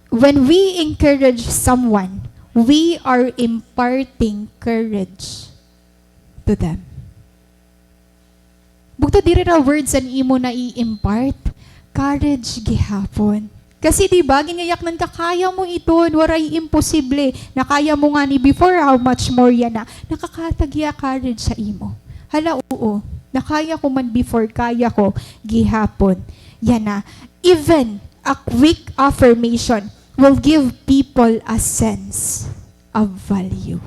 When we encourage someone, we are imparting courage to them. Bugto, diri ra words an imo nai-impart, courage gihapon. Kasi, di ba, ginyayakan ka, kaya mo iton, waray imposible. Nakaya mo ngani before, how much more yana? Nakakahatag hiya courage ha imo. Hala, oo. Nakaya ko man before, kaya ko gihapon yana. Even a quick affirmation will give people a sense of value.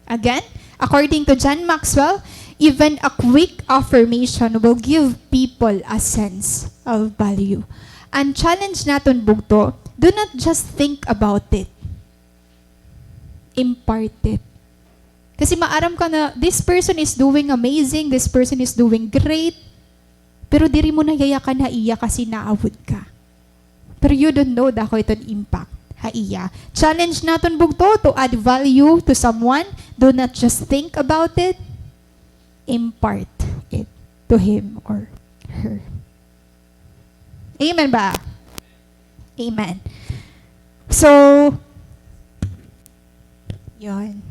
Again, according to John Maxwell, even a quick affirmation will give people a sense of value. An challenge naton, bugto, do not just think about it. Impart it. Kasi maaram ka na, this person is doing amazing, this person is doing great, pero diri mo nayayakan ha iya kasi naawod ka. Pero you don't know, dako iton impact ha iya. Challenge naton, bugto, to add value to someone. Do not just think about it. impart it to him or her. Amen ba? Amen. So, yun.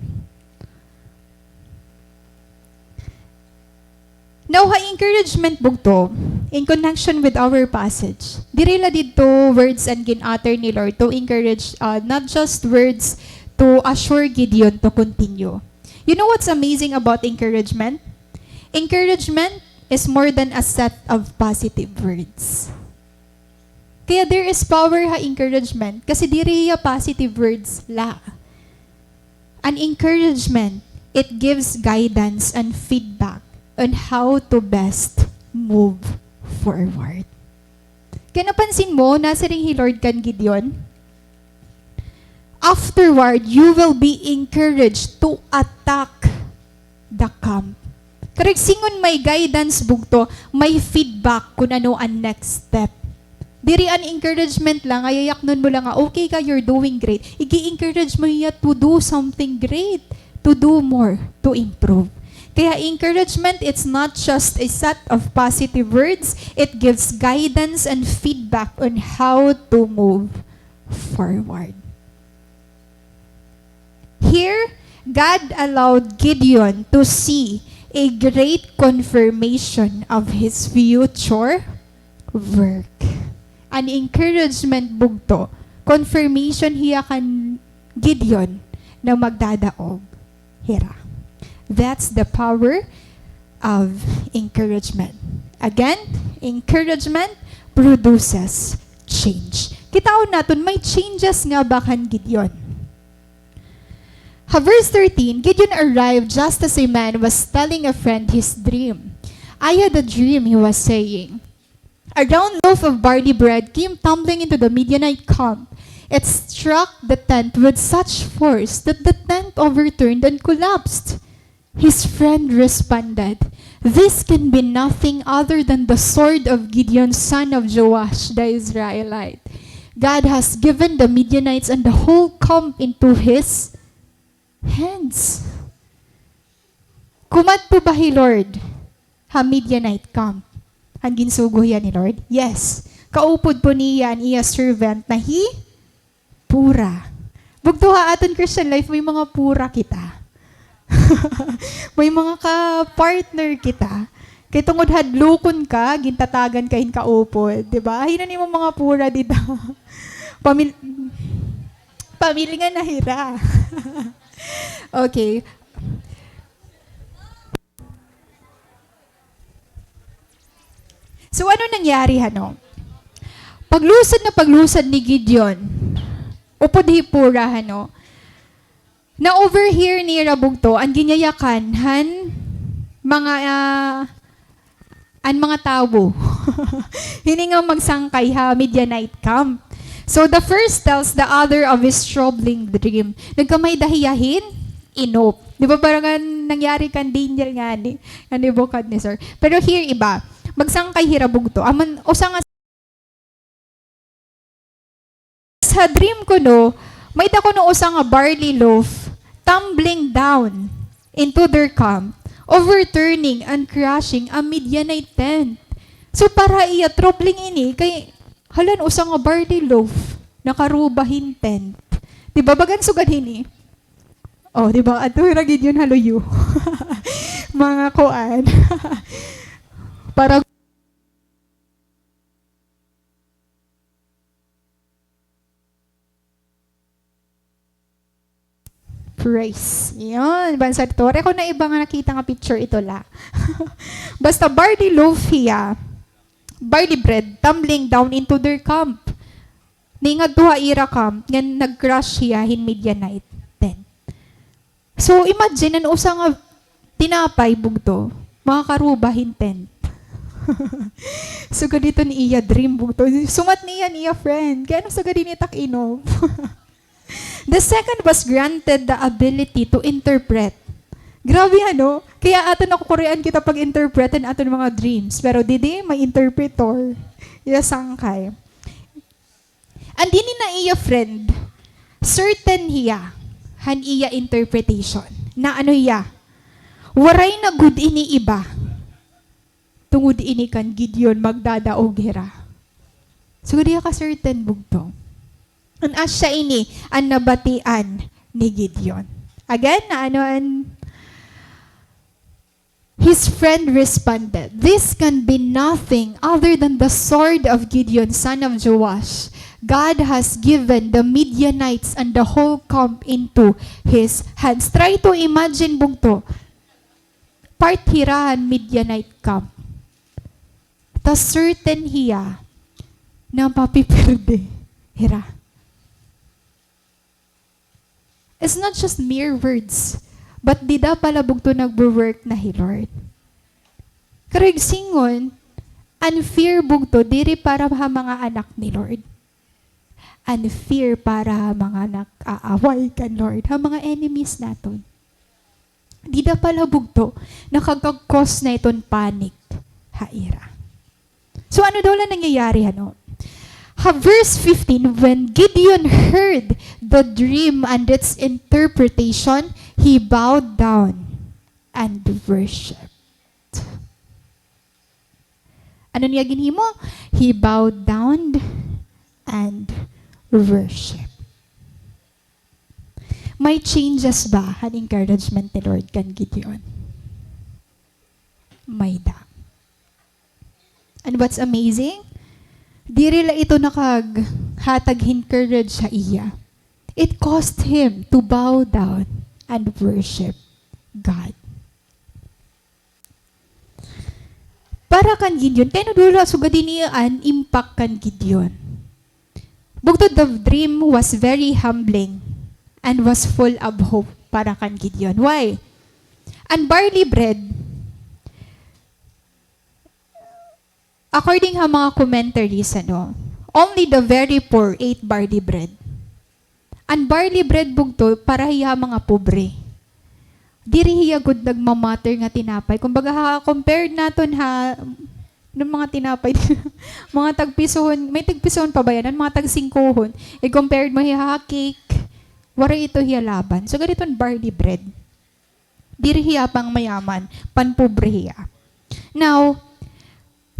Now, ha encouragement bugto, in connection with our passage, diri la didto words an gin-utter ni Lord to encourage, uh, not just words to assure Gideon to continue. You know what's amazing about encouragement? Encouragement is more than a set of positive words. Kaya there is power ha encouragement kasi diri hiya positive words la. An encouragement, it gives guidance and feedback on how to best move forward. Kaya napansin mo, nasiring hi Lord kan Gideon, "Afterward, you will be encouraged to attack the camp." Karuyag sidngon may guidance bugto, may feedback kun ano an next step. Diri an encouragement la nga yayaknon mo la nga, "Okay ka, you're doing great." Ig-encourage mo hiya to do something great, to do more, to improve. Kaya encouragement, it's not just a set of positive words, it gives guidance and feedback on how to move forward. Here, God allowed Gideon to see a great confirmation of his future work. An encouragement bugto, confirmation hiya kan Gideon na magdadaog hira. That's the power of encouragement. Again, encouragement produces change. Kitaon naton, may changes nga ba kan Gideon? Ha verse thirteen, Gideon arrived just as a man was telling a friend his dream. "I had a dream," he was saying. "A round loaf of barley bread came tumbling into the Midianite camp. It struck the tent with such force that the tent overturned and collapsed." His friend responded, "This can be nothing other than the sword of Gideon, son of Joash, the Israelite. God has given the Midianites and the whole camp into his hands." Kumadto ba hi Lord ha Midianite camp? An ginsugo hiya ni Lord? Yes. Kaupod po niya an iya servant na hi Purah. Bugto ha aton Christian life, may mga Purah kita. May mga ka-partner kita. Kay tungod hadlukon ka, gintatagan ka hin kaupod, di ba? Hin-o an imo mga Purah dida? Pamil-, pamilngan na hira. Okay. So, ano nangyari, hano? Paglusad na paglusad ni Gideon, upod hi Purah, hano, na-overhear nira bugto an ginyayakan han mga, ah, an mga tawo. Hini nga magsangkay ha Midianite camp. So, the first tells the other of his troubling dream. Nagkamay-ada hiya hin inop. Di ba parang an nangyari kan Daniel ngani, kan Nebuchadnezzar. Pero here, iba. Magsangkay hira bugto. Aman, usa nga sa dream kuno, may-ada kuno usa nga barley loaf tumbling down into their camp, overturning and crushing a Midianite tent. So, para iya, troubling ini, kay, hala, an usa nga barley loaf, nakaruba hin tent. Di ba, bagan sugad hini? Oh, di ba? Adto ra gid yun ha luyo. Mga kuan. Para Praise. Yun, Bansad Torre. Ako na iba nga nakita nga picture ito la. Basta barley loaf hiya, barley bread, tumbling down into their camp. Ningadto ha ira camp, ngan nag-crush hiya hin Midianite tent. So, imagine, an usa nga tinapay bugto, makakaruba hin tent. Sugad ito ni iya dream bugto. Sumat niya niya friend. Kay ano sugad ini tak inop? The second was granted the ability to interpret. Grabe, ano? Kaya aton nakukurian kita pag-interpret an aton mga dreams. Pero didi, may interpreter. Iya sangkay. An dini na iya friend, certain hiya han iya interpretation. Na ano hiya? Waray na gud ini iba. Tungod ini kan Gideon, magdadaog hira. So, di ka certain, bugto. An asya ini, an nabatian ni Gideon. Again, na ano an his friend responded, "This can be nothing other than the sword of Gideon, son of Joash. God has given the Midianites and the whole camp into his hands." Try to imagine, bugto. Part hira han Midianite camp. Ta certain hiya na mapiperde hira. It's not just mere words, but dida pala, bugto, nagwo-work na hi Lord. Karuyag sidngon, an fear, bugto, diri para ha mga anak ni Lord. An fear para ha mga nag-aaway kan Lord, ha mga enemies naton. Dida pala, bugto, nakaka-cause na iton panic ha ira. So, ano daw la nangyayari, ano? Ha verse fifteen, "When Gideon heard the dream and its interpretation, he bowed down and worshipped." Ano niya ginhimo? He bowed down and worshipped. May changes ba han encouragement ni Lord kan Gideon? May-ada. And what's amazing, diri la ito nakaghatag hin courage ha iya. It caused him to bow down and worship God. Para kan Gideon, kay ano daw la sugad ini an impact kan Gideon. Bugto, the dream was very humbling and was full of hope para kan Gideon. Why? An barley bread, according ha mga commentaries, ano, only the very poor ate barley bread. An barley bread, bugto, para hiya ha mga pobre. Diri hiya gud nagma-matter nga tinapay. Kumbaga, ha, compared naton ha, ng mga tinapay, mga tagpisohon, may tagpisohon pa ba yan? An mga tagsingkohon, i-compared mo hiya ha cake, waray ito hiya laban. So, ganito an barley bread. Diri hiya pangmayaman, panpobre hiya. Now,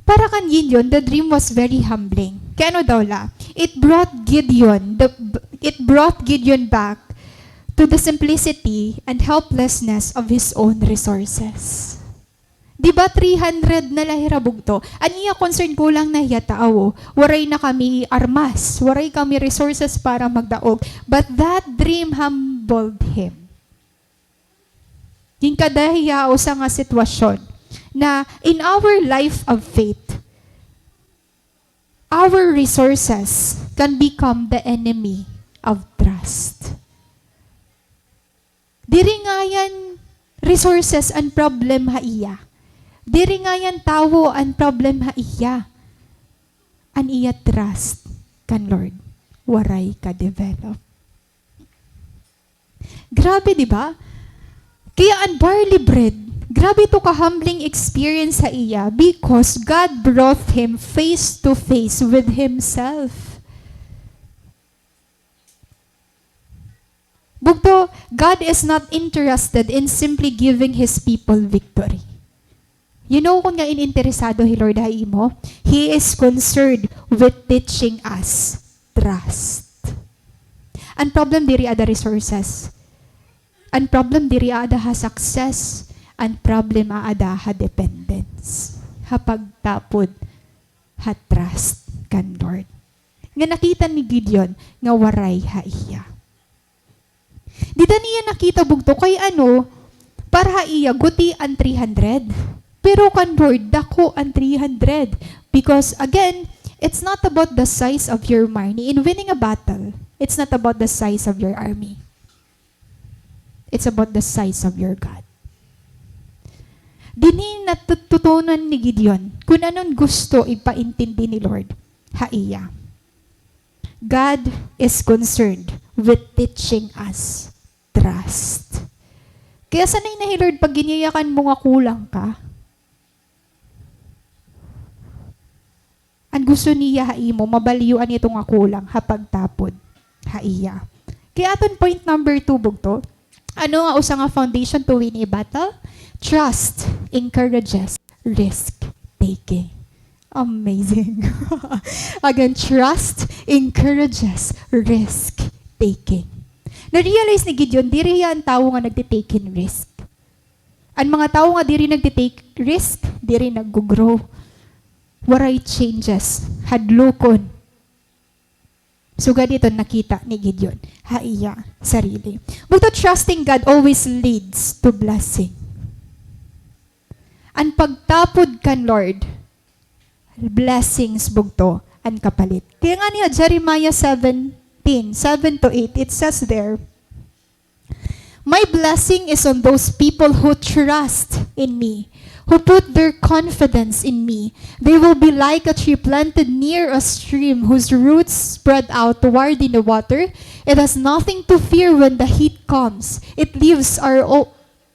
para kan Gideon, the dream was very humbling. Kay ano daw la? It brought Gideon, the, it brought Gideon back to the simplicity and helplessness of his own resources. Di ba, three hundred na la hira bugto? An iya concern, kulang na hiya tawo. Waray na kami armas, waray kami resources para magdaog. But that dream humbled him. Ginkada hiya ha usa nga sitwasyon na in our life of faith, our resources can become the enemy of trust. Diri ngayan resources an problem ha iya. Diri ngayan tawo an problem ha iya. An iya trust kan Lord waray ka-develop. Grabe, di ba? Kaya an barley bread, grabe ito ka-humbling experience ha iya because God brought him face to face with himself. Bugto, God is not interested in simply giving His people victory. You know kon ngan interesado hi Lord ha imo? He is concerned with teaching us trust. An problem diri ada resources. An problem diri ada ha success. An problem ada ha dependence. Ha pagtapod ha trust kan Lord. Nga nakita ni Gideon nga waray ha iya. Dida niya nakita bugto kay ano, para ha iya, guti an three hundred. Pero kan Lord, dako an three hundred. Because again, it's not about the size of your army. In winning a battle, it's not about the size of your army. It's about the size of your God. Dinhi natututunan ni Gideon kun ano an gusto ipaintindi ni Lord ha iya. God is concerned with teaching us trust. Kaya sanay na hi Lord pag ginyayakan mo nga kulang ka. An gusto niya ha imo, mabalyoan ito nga kulang ha pagtapod ha iya. Kaya aton point number two, bugto. Ano nga usa nga foundation to win a battle? Trust encourages risk-taking. Amazing. Again, trust encourages risk-taking. Na-realize ni Gideon, diri hiya an tawo nga nagte-take hin risk. An mga tawo nga diri nagte-take risk, diri naggo-grow. Waray changes, hadlukon. Sugad hiton nakita ni Gideon ha iya sarili. Bugto, trusting God always leads to blessing. An pagtapod kan Lord, blessings bugto an kapalit. Kay ngani ha Jeremiah seventeen, seven to eight, it says there, "My blessing is on those people who trust in me, who put their confidence in me. They will be like a tree planted near a stream whose roots spread out toward in the water. It has nothing to fear when the heat comes. It leaves are o-,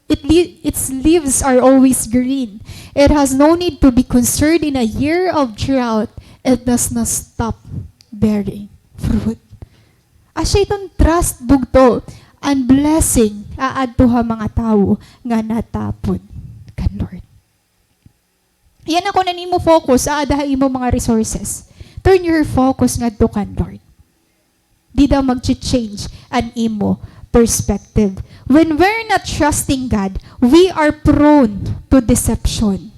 it le-, its leaves are always green. It has no need to be concerned in a year of drought. It does not stop bearing fruit." Asya iton trust bugto, an blessing aadto ha mga tawo nga natapod kan Lord. Yana, kun an imo focus aada ha imo mga resources, turn your focus ngadto kan Lord. Dida magche-change an imo perspective. When we're not trusting God, we are prone to deception.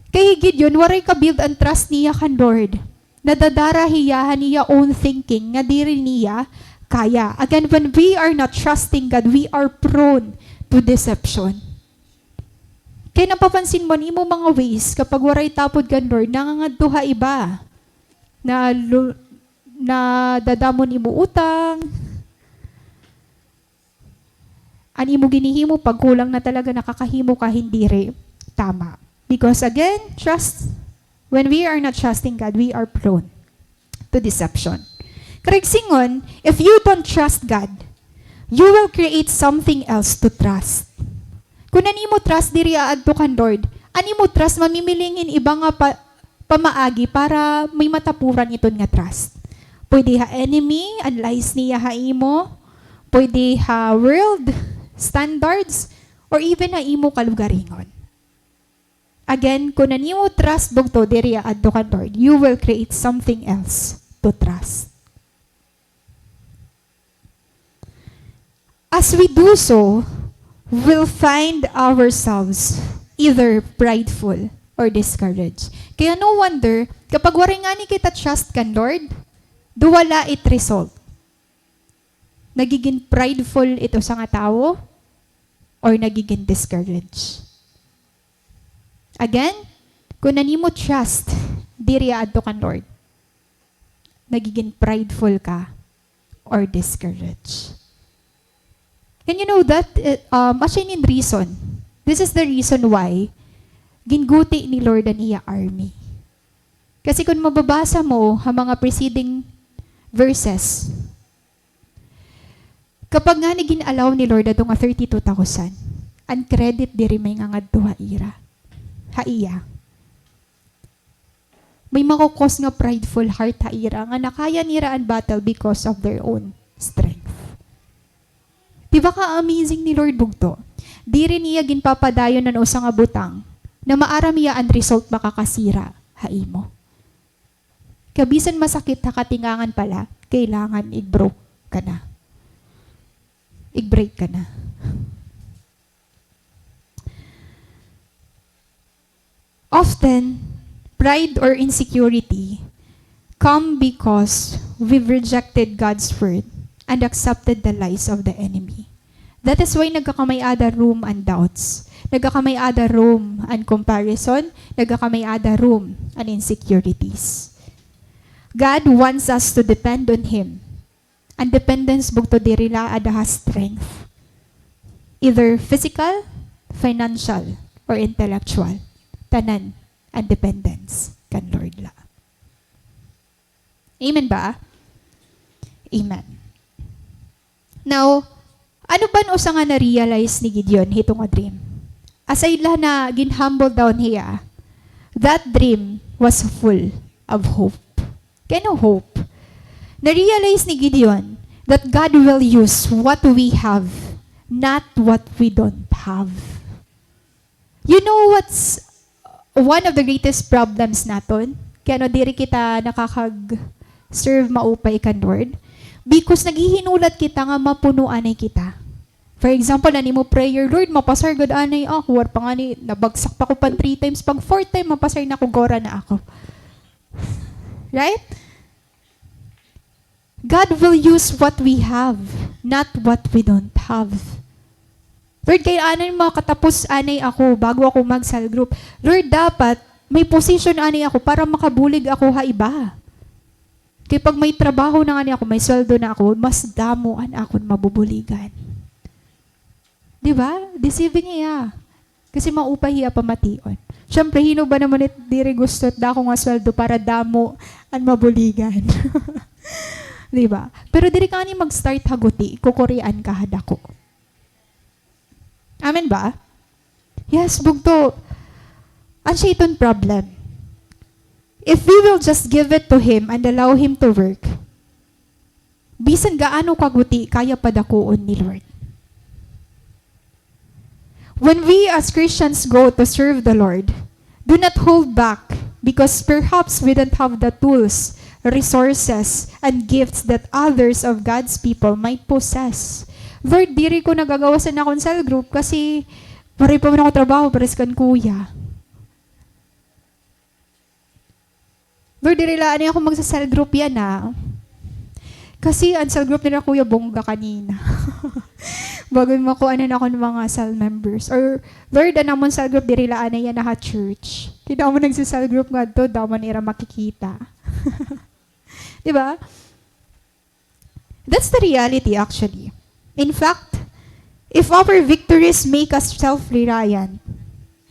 Kay hi Gideon, waray ka-build an trust niya kan Lord. Nadadara hiya han iya own thinking nga diri niya kaya. Again, when we are not trusting God, we are prone to deception. Kay napapansin mo an imo mga ways, kapag waray tapod kan Lord, nangangadto ha iba. Na lu-, nadadamo an imo utang, an imo ginhihimo, pagkulang na talaga, nakakahimo ka hin diri tama. Because again, trust, when we are not trusting God, we are prone to deception. Karuyag sidngon, if you don't trust God, you will create something else to trust. Kun an imo trust diri aadto kan Lord, an imo trust mamimiling hin iba nga pa-, pamaagi para may matapuran iton nga trust. Pwede ha enemy, an lies niya ha imo. Pwede ha world standards, or even ha imo kalugaringon. Again, kun an imo trust bugto diri aadto kan Lord, you will create something else to trust. As we do so, we'll find ourselves either prideful or discouraged. Kaya no wonder, kapag waray ngani kita trust kan Lord, duha la it result. Nagigin prideful it usa nga tawo or nagigin discouraged. Again, kun an imo trust diri aadto kan Lord, nagigin prideful ka or discouraged. And you know that, uh, um, asya ini an reason. This is the reason why ginguti ni Lord an iya army. Kasi kun mababasa mo ha mga preceding verses, kapag ngani gin-allow ni Lord ato nga thirty-two thousand, an credit diri may ngangadto ha ira, ha iya. May mako-cause nga prideful heart ha ira nga nakaya nira an battle because of their own strength. Di ba ka-amazing ni Lord bugto? Diri niya ginpapadayon an usa nga butang na maaram hiya an result makakasira ha imo. Kay bisan masakit ha katingangan pa la, kailangan ig-broke ka na. Ig-break ka na. Often, pride or insecurity come because we've rejected God's word and accepted the lies of the enemy. That is why nagkakamay-ada room an doubts. Nagkakamay-ada room an comparison. Nagkakamay-ada room an insecurities. God wants us to depend on Him. An dependence bugto diri la aada ha strength. Either physical, financial, or intellectual. Tanan an dependence kan Lord la. Amen ba? Amen. Now, ano ba an usa nga na-realize ni Gideon hito nga dream? Aside la na gin-humble down hiya, that dream was full of hope. Kay ano hope? Na-realize ni Gideon that God will use what we have, not what we don't have. You know what's one of the greatest problems naton? Kay ano diri kita nakakag-serve maupay kan Lord? Because naghihinulat kita nga mapuno anay kita. For example, an imo prayer, "Lord, mapasar gud anay ako." Waray pa ngani, nabagsak pa ko pan three times. Pag fourth time, mapasar na ako, gora na ako. Right? God will use what we have, not what we don't have. Lord, kay anay makatapos anay ako bago ako mag-cell group. Lord, dapat may position anay ako para makabulig ako ha iba. Kay pag may trabaho na ngani ako, may sweldo na ako, mas damo an akon mabubuligan. Di ba? Deceiving hiya. Kasi maupay hiya pamation. Siyempre, hin-o ba naman it diri gusto it dako nga sweldo para damo an mabuligan? Di ba? Pero diri ka ngani mag-start ha guti, kukurian ka ha dako. Amen ba? Yes, bugto. Asya iton problem. If we will just give it to Him and allow Him to work, bisan gaano ka guti, kaya padakuon ni Lord. When we as Christians go to serve the Lord, do not hold back because perhaps we don't have the tools, resources, and gifts that others of God's people might possess. Lord, diri ko nagagawas an akon cell group kasi waray pa man ako trabaho, pares kan kuya. Lord, diri la anay ako magsa-cell group yana. Kasi an cell group nira Kuya bongga kanina. Bag-o makuan an akon mga cell members. Or, Lord, an amon cell group, diri la anay yana ha church. Kay damo nagsa-cell group ngadto, damo nira makikita. Di ba? That's the reality, actually. In fact, if our victories make us self-reliant,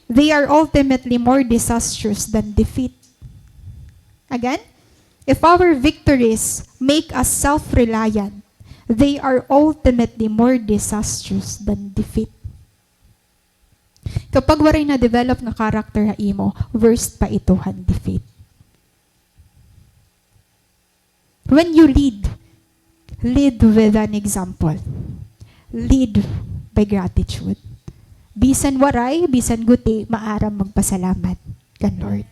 they are ultimately more disastrous than defeat. Again, if our victories make us self-reliant, they are ultimately more disastrous than defeat. Kapag waray na-develop nga character ha imo, worst pa ito han defeat. When you lead, lead with an example. Lead by gratitude. Bisan waray, bisan guti, maaram magpasalamat kan Lord.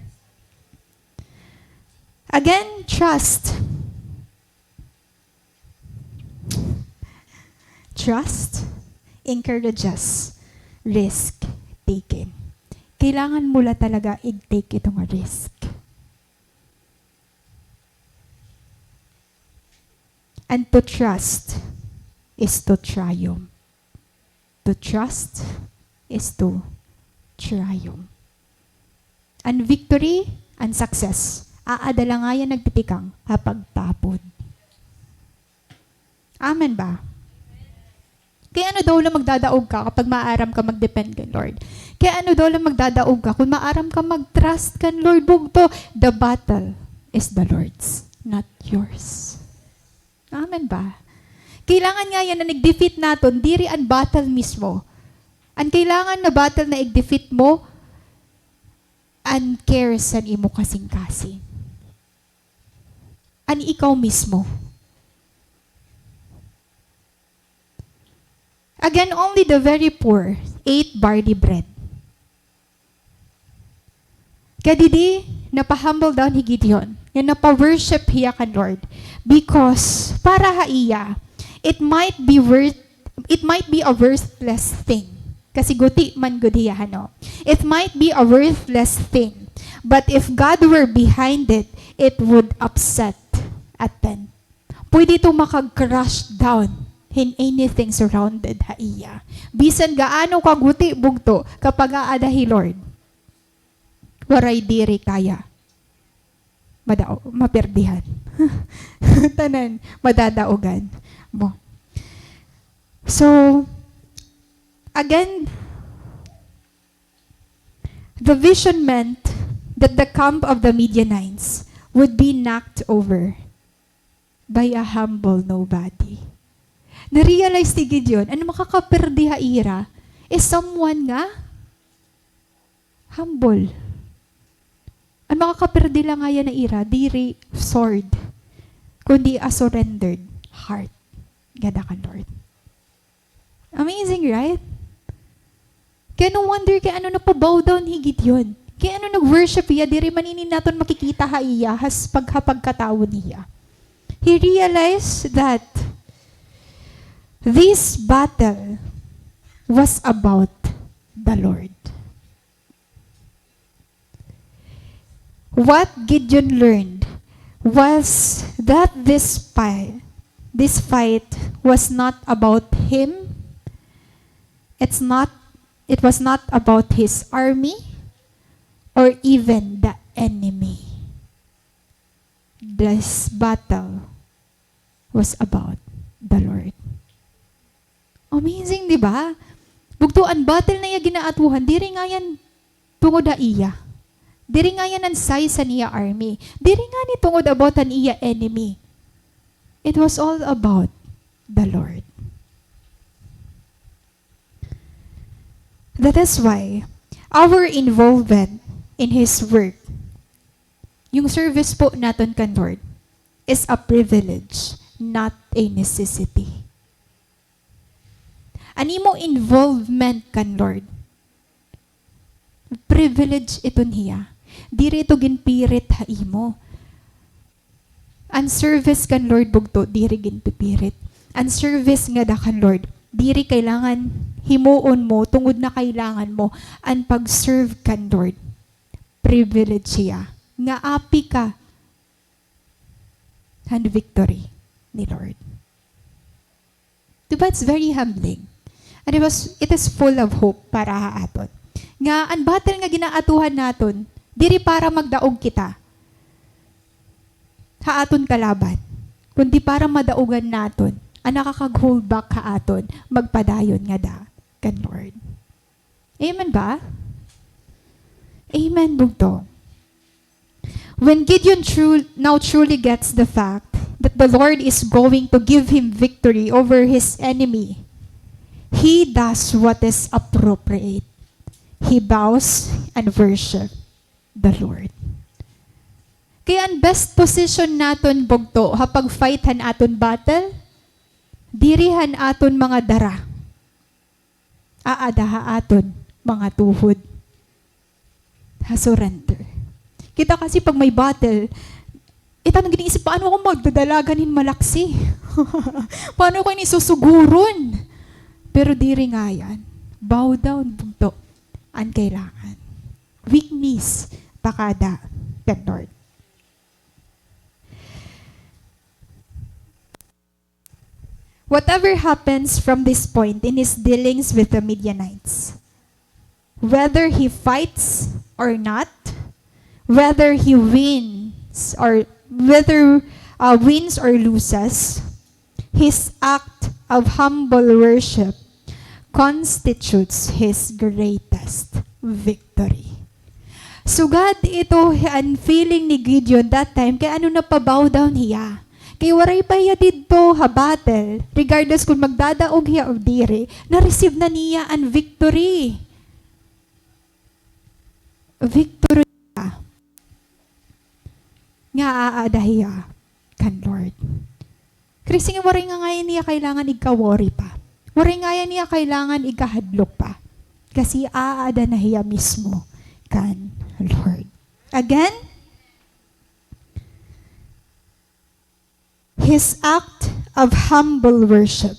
Again, trust. Trust encourages risk taking. Kailangan mo la talaga i-take ito nga risk. And to trust is to triumph. To trust is to triumph. An victory, an success, aada la ngayan nagtitikang ha pagtapod. Amen ba? Kay ano daw la magdadaog ka kapag maaram ka mag-depend kan Lord? Kay ano daw la magdadaog ka kon maaram ka mag-trust kan Lord? Bugto, the battle is the Lord's, not yours. Amen ba? Kailangan ngayan na nag-defeat naton, diri an battle mismo. An kailangan na battle na ig-defeat mo, an cares an imo kasingkasing. An ikaw mismo. Again, only the very poor ate barley bread. Kay didi, napa-humble down hi Gideon, nga napa-worship hiya kan Lord. Because, para ha iya, it might be worth, it might be a worthless thing. Kasi guti man gud hiya, hano. It might be a worthless thing. But if God were behind it, it would upset a tent. Pwede ito makag-crush down hin anything surrounded ha iya. Bisan gaano ka guti, bugto, kapag aada hi Lord, waray diri kaya. Madao, maperdihan. Tanan, madadaogan mo. So, again, the vision meant that the camp of the Midianites would be knocked over by a humble nobody. Na-realize ni Gideon, an makakaperde ha ira is someone nga humble. An makakaperde la ngayan ha ira, diri sword, kundi a surrendered heart ngada kan Lord. Amazing, right? Kaya no wonder kay ano napa-bow down hi Gideon. Kay ano nag-worship hiya, diri man ini naton makikita ha iya, has pagkapagkatawo niya. He realized that this battle was about the Lord. What Gideon learned was that this fight, this fight was not about him. It's not, it was not about his army or even the enemy. This battle was about the Lord. Amazing, di ba? Bugto, an battle na iya ginaatuhan, diri ngayan tungod ha iya. Diri ngayan an size han iya army. Diri ngani tungod about han iya enemy. It was all about the Lord. That is why our involvement in His work, yung service po naton kan Lord, is a privilege, not a necessity. An imo involvement kan Lord, privilege iton hiya. Diri ito ginpirit ha imo. An service kan Lord, bugto, diri ginpipirit. An service ngada kan Lord, diri kailangan himuon mo tungod na kailangan mo. An pag-serve kan Lord, privilege hiya nga api ka han victory ni Lord. Di ba, it's very humbling. And it was, it is full of hope para ha aton. Nga an battle nga ginaatuhan naton, diri para magdaog kita ha aton kalaban, kundi para madaogan naton an nakakag-hold back ha aton magpadayon ngada kan Lord. Amen ba? Amen, bugto. When Gideon tru-, now truly gets the fact that the Lord is going to give him victory over his enemy, he does what is appropriate. He bows and worship the Lord. Kaya an best position naton, bugto, ha pag-fight han aton battle, diri han aton mga dara. Aada ha aton mga tuhod ha surrender. Kita kasi pag may battle, ita an giniisip, paano ako magdadalagan hin malaksi? Paano ko ini susuguron? Pero diri ngayan. Bow down, bugto, an kailangan. Weak knees, pakada kan Lord. Whatever happens from this point in his dealings with the Midianites, whether he fights or not, whether he wins or whether, uh, wins or loses, his act of humble worship constitutes his greatest victory. Sugad ito an feeling ni Gideon that time, kay ano, napa-bow down hiya. Kay waray pa hiya didto ha battle, regardless kon magdadaog hiya o diri, na-receive na niya an victory. Victory hiya nga aada hiya kan Lord. Kay waray nga ngayan niya kailangan igka-worry pa. Waray ngayan niya kailangan igkahadlok pa. Kasi aada na hiya mismo kan Lord. Again, his act of humble worship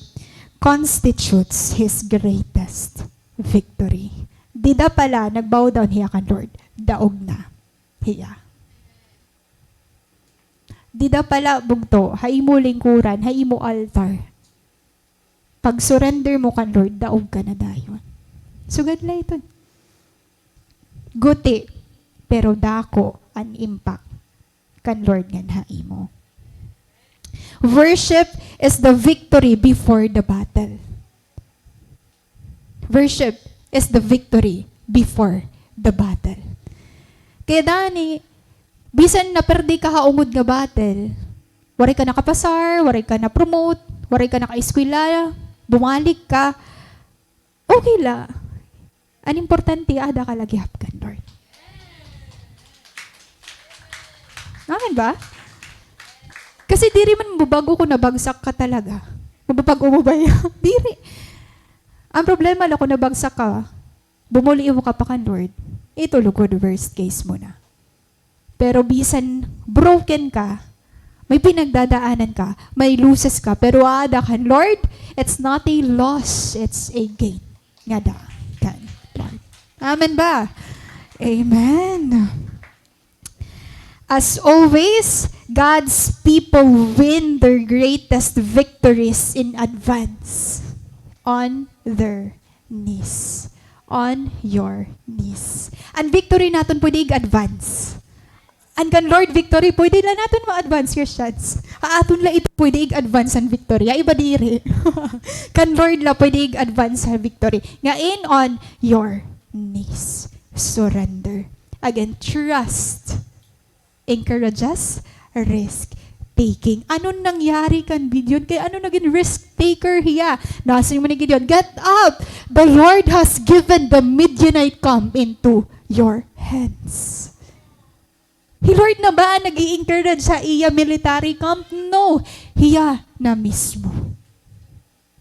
constitutes his greatest victory. Dida pa la nag-bow down hiya kan Lord, daog na hiya. Dida pa la bugto, ha imo lingkuran, ha imo altar, pag-surrender mo kan Lord, daog ka na dayon. Sugad la iton. Guti, pero dako an impact kan Lord ngan ha imo. Worship is the victory before the battle. Worship is the victory before the battle. Kay dani, bisan naperde ka ha ungod nga battle, waray ka nakapasar, waray ka na-promote, waray ka nakaeskwela, bumalik ka, okay la. An importante, aada ka la gihap kan Lord. Amen ba? Kasi diri man mabag-o kon nabagsak ka talaga. Mabag-o mo ba hiya? Diri. An problema la kon nabagsak ka, bumuli-o ka pa kan Lord, ito lugod worst case mo na. Pero bisan broken ka, may pinagdadaanan ka, may losses ka, pero aada kan Lord, it's not a loss, it's a gain. Ngada kan Lord. Amen ba? Amen. As always, God's people win their greatest victories in advance on their knees. On your knees. An victory naton pwede ig-advance. An kan Lord victory, pwede la naton ma-advance, Christians. Ha aton la ito pwede ig-advance an victory. Ha iba diri. Kan Lord la pwede ig-advance an victory. Ngain, on your knees. Surrender. Again, trust encourages risk-taking. Ano nangyari kan Gideon? Kay ano nagin risk-taker hiya? Nasiring man ni Gideon, "Get up! The Lord has given the Midianite camp into your hands." Hi Lord na ba an nag-i-encourage ha iya military camp? No. Hiya na mismo.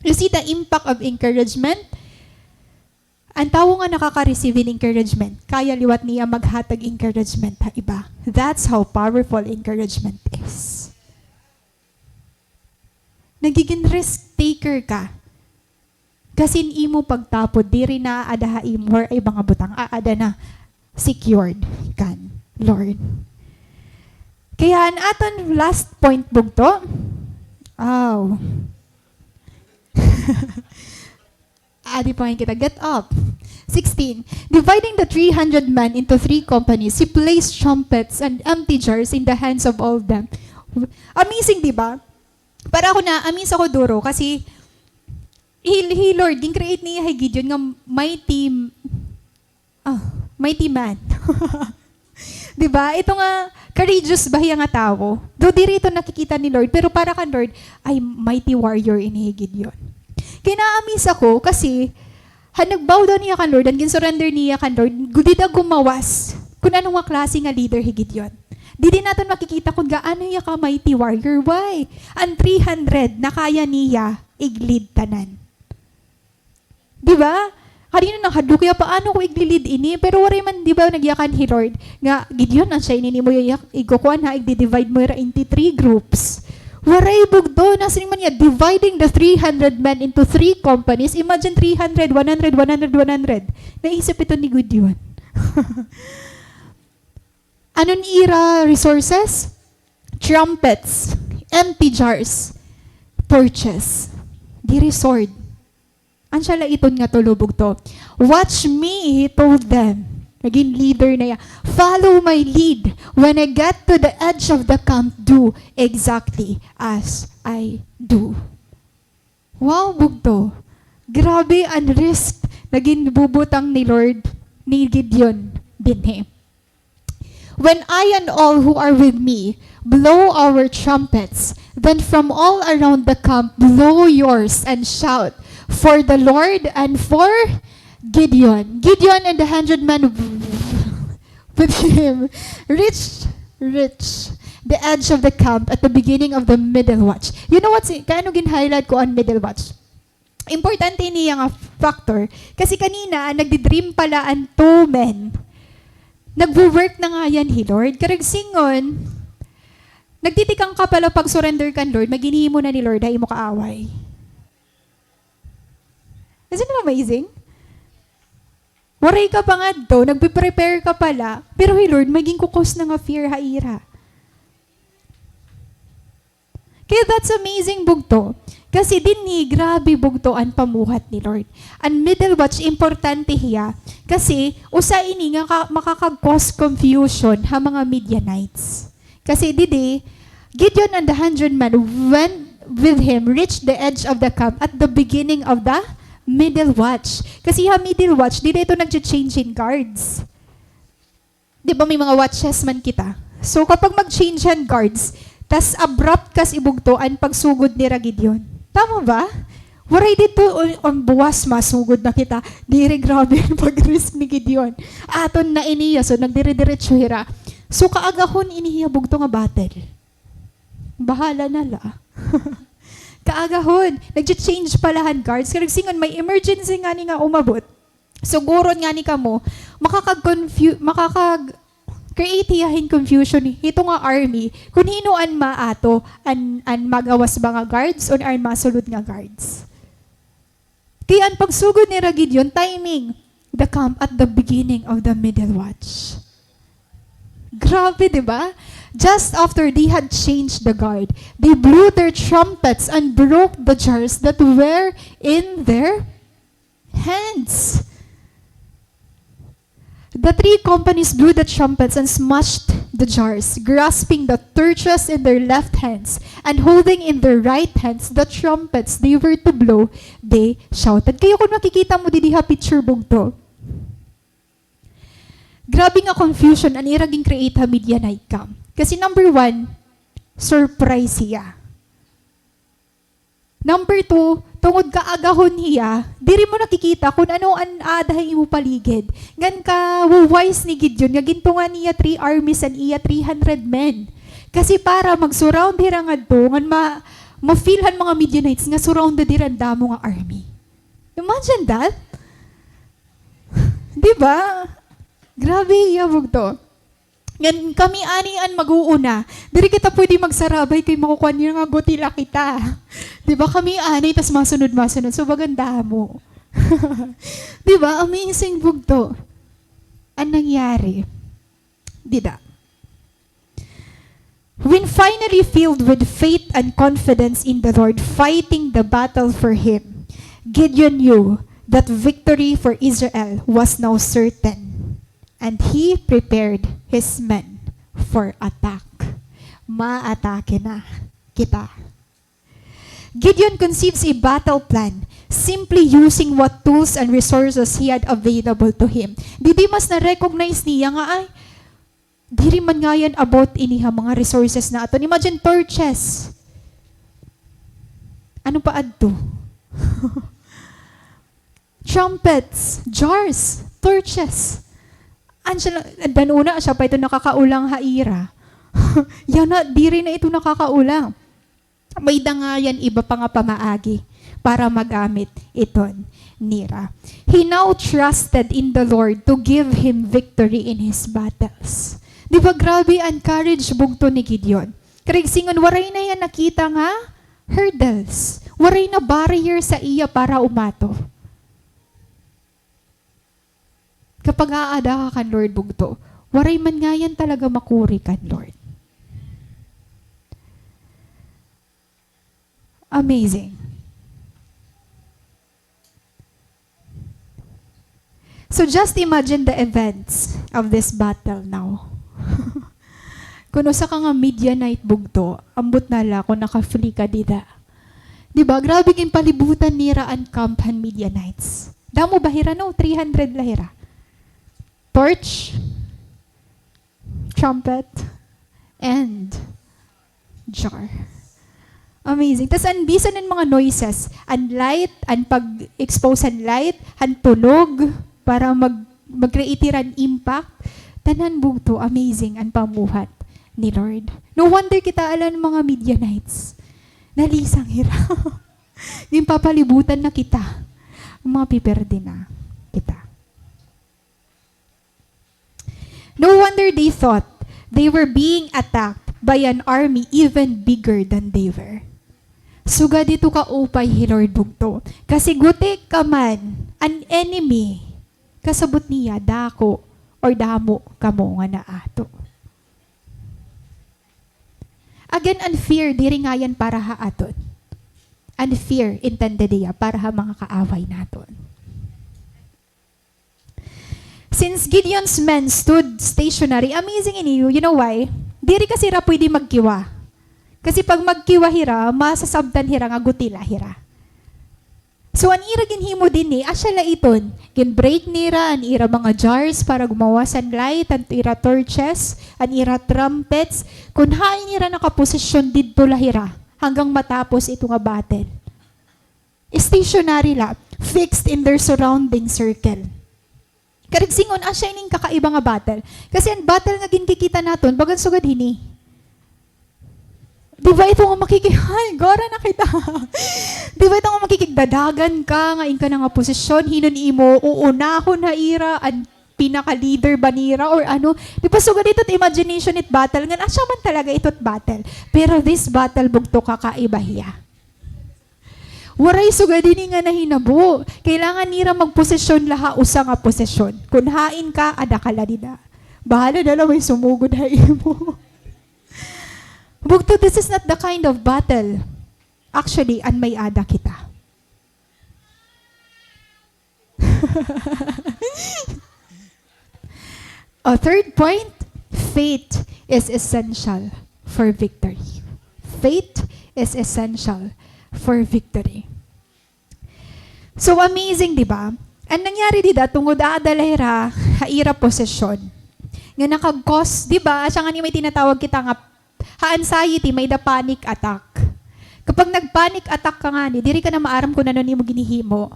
You see the impact of encouragement? An tawo nga nakaka-receive hin encouragement, kaya liwat niya maghatag encouragement ha iba. That's how powerful encouragement is. Nagigin risk taker ka. Kasi an imo pagtapod, diri na aada ha imo or iba nga butang, aada na secured kan Lord. Kaya an aton last point, bugto. Aw. Adi pa ngay-an kita. Get up. Sixteen. Dividing the three hundred men into three companies, he placed trumpets and empty jars in the hands of all of them. Amazing, di ba? Para ako na-amaze ako duro kasi hi, hi Lord, gin-create niya hi Gideon nga mighty, ah, mighty man. Di ba? Ito nga, courageous ba hiya nga tawo? Though diri ito nakikita ni Lord, pero para kan Lord, ay, mighty warrior ini hi Gideon. Kay na-amaze ako kasi, ha, nag-bow down hiya kan Lord, an gin-surrender niya kan Lord, gu-, dida gumawas kun ano nga klase nga leader hi Gideon. Didi naton makikita kun gaano hiya ka mighty warrior. Why? An three hundred, nakaya niya ig-lead tanan. Di ba? Kanina nahadlok hiya, paano ko igli-lead ini? Pero waray man, di ba, nagyakan hi Lord nga, "Gideon, asya ini nimo yak-, igkukuan ha, igdi-divide mo hira into three groups." Waray, bugto, nasiring man niya, dividing the three hundred men into three companies. Imagine, three hundred, one hundred, one hundred, one hundred. Naisip ito ni Gideon. Ano an ira resources? Trumpets, empty jars, torches. Diri sword. An siya la iton nga tulo, bugto. "Watch me," he told them. Nagin leader na hiya. "Follow my lead. When I get to the edge of the camp, do exactly as I do." Wow, bugto. Grabe an risk nga ginbubutang ni Lord ni Gideon dinhi. "When I and all who are with me blow our trumpets, then from all around the camp blow yours and shout for the Lord and for Gideon." Gideon and the hundred men with him reached, reached the edge of the camp at the beginning of the middle watch. You know what? Kay ano gin-highlight ko an middle watch? Importante niya nga factor. Kasi kanina, nagdi-dream pala an two men. Nagwo-work na ngay-an hi Lord. Karuyag-ingon, nagtitikang ka pala pag-surrender kan Lord, maginhimo na ni Lord ha imo kaaway. Isn't it amazing? Waray ka pa ngadto, nagpe-prepare ka pala, pero hi Lord, magin kukus na nga fear ha ira. Kaya that's amazing, bugto. Kasi dinhi, grabe, bugto an pamuhat ni Lord. An middle watch, importante hiya. Kasi, usa ini nga ka-, makakag-cause confusion ha mga Midianites. Kasi didi, Gideon and the hundred men went with him, reached the edge of the camp at the beginning of the middle watch. Kasi ha middle watch, didi ito nagche-change hin guards. Di ba may mga watches man kita? So, kapag mag-change han guards, tas abrupt kasi, bugto, an pagsugod nira Gideon. Tama ba? Waray didto, "Uy, an buwas, masugod na kita." Diri, grabe an pag-risk ni Gideon. Aton na ini hiya, so nagdire-diretso hira. So, kaagahon ini hiya, bugto, nga battle. Bahala na la. Kaagahon, nagche-change pala han guards. Karuyag-ingon, may emergency ngani nga umabot. Suguron ngani kamo, makakag-confu-, makakag-create hiya hin confusion hito nga army, kun hin-o an maato, an, an magawas ba nga guards or an masulod nga guards. Kay an pagsugod nira Gideon, timing, the camp at the beginning of the middle watch. Grabe, di ba? Just after they had changed the guard, they blew their trumpets and broke the jars that were in their hands. The three companies blew the trumpets and smashed the jars, grasping the torches in their left hands and holding in their right hands the trumpets they were to blow, they shouted. Kaya kun makikita mo didi ha picture, bugto, grabe nga confusion an ira gin-create ha Midianite camp. Kasi number one, surprise hiya. Number two, tungod kaagahon hiya, diri mo nakikita kun ano an aada ha imo paligid. Ngan ka-wise ni Gideon nga gintunga niya three armies an iya three hundred men. Kasi para mag-surround hira ngadto, ngan ma-, ma-feel han mga Midianites nga surrounded hira han damo nga army. Imagine that? Di ba? Grabe hiya, bugto. Ngan kami anay an mag-uuna. Diri kita pwede magsarabay kay makukuan nira nga gutila kita. Di ba? Kami anay, tas masunod, masunod. So, bagan damo. Di ba? Amazing, bugto. An nangyari. Dida. When finally filled with faith and confidence in the Lord, fighting the battle for him, Gideon knew that victory for Israel was now certain, and he prepared his men for attack. Maatake na kita. Gideon conceives a battle plan, simply using what tools and resources he had available to him. Didi mas na-recognize niya nga, ay, diri man ngay-an about ini ha mga resources naton. Imagine, torches. Ano pa adto? Trumpets, jars, torches. An siya la-, dan una, siya pa ito nakakaulang ha ira. Yana, diri na ito nakakaulang. May-ada ngay-an iba pa nga pamaagi para magamit iton nira. He now trusted in the Lord to give him victory in his battles. Di ba grabe an courage, bugto, ni Gideon? Karuyag sidngon, waray na hiya nakita nga hurdles. Waray na barrier sa iya para umato. Kapag aada ka kan Lord, bugto, waray man ngay-an talaga makuri kan Lord. Amazing. So just imagine the events of this battle now. Kun usa ka nga Midianite, bugto, ambot na la kun naka-flee ka dida. Di ba? Grabe, ginpalibutan nira an camp han Midianites. Damo ba hira, no? Three hundred la hira. Torch, trumpet, and jar. Amazing. Tas an bisan an mga noises, an light, an pag-expose han light, an tunog, para mag-, mag-create hira hin impact, tanan, bugto, amazing an pamumuhat ni Lord. No wonder kita ala an mga Midianites. Nalisang hira. Ginpapalibutan na kita. Mga piperde na kita. No wonder they thought they were being attacked by an army even bigger than they were. Sugad hito kaupay hi Lord, bugto. Kasi guti ka man, an enemy, kasabot niya, dako or damo kamo nga naato. Again, an fear, diri ngay-an para ha aton. An fear, intended hiya para ha mga kaaway naton. Since Gideon's men stood stationary, amazing ini, you know why? Diri kasi hira pwede magkiwa. Kasi pag magkiwa hira, masasabtan hira nga gutila hira. So, an ira ginhimo dinhi, asya la iton. Gin-break nira an ira mga jars para gumawas an light, an ira torches, an ira trumpets. Kun hain hira nakaposisyon, didto la hira hanggang matapos ito nga battle. Stationary la, fixed in their surrounding circle. Karuyag sidngon, asya ini an kakaiba nga battle. Kasi an battle nga ginkikita naton, bagan sugad hini. Di ba ito nga makiki-, ay, gora na kita. Di ba ito nga makikigdadagan ka, nga in ka na nga posisyon, hin-o an imo uunahon ha ira, an pinaka-leader ba nira, or ano? Di ba, sugad ito it imagination it battle, ngan asya man talaga ito it battle. Pero this battle, bugto, kakaiba hiya. Waray sugad ini nga nahinabo. Kailangan nira magposisyon la ha usa nga posisyon. Kon hain ka, ada ka la dida. Bahala na la may sumugod ha imo. Bugto, this is not the kind of battle. Actually, an may-ada kita. O, third point, faith is essential for victory. Faith is essential for victory. So amazing, di ba? An nangyari dida, tungod aada la hira ha ira posisyon nga nakag-cause, di ba? Asya ngani may tinatawag kita nga ha anxiety, may-ada panic attack. Kapag nag-panic attack ka ngani, diri ka na maaram kon ano an imo ginhihimo.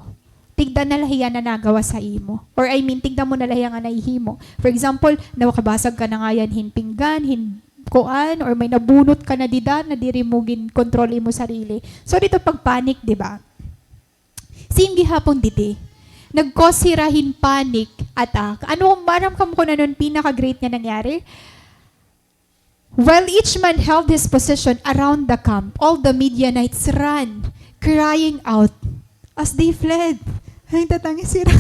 Tigda na la hiya nanagawas ha imo. Or I mean, tigda mo na la hiya nga nahihimo. For example, nakabasag ka na ngayan hin pinggan, hin kuan, or may nabunot ka na dida na diri mo ginkontrol imo sarili. So didto pag-panic, di ba? Same gihapon didi. Nag-cause hira hin panic attack. Ano, maaram kamo kon ano an pinaka-great nga nangyari? While each man held his position around the camp, all the Midianites ran, crying out as they fled. Ay, tatangis hira.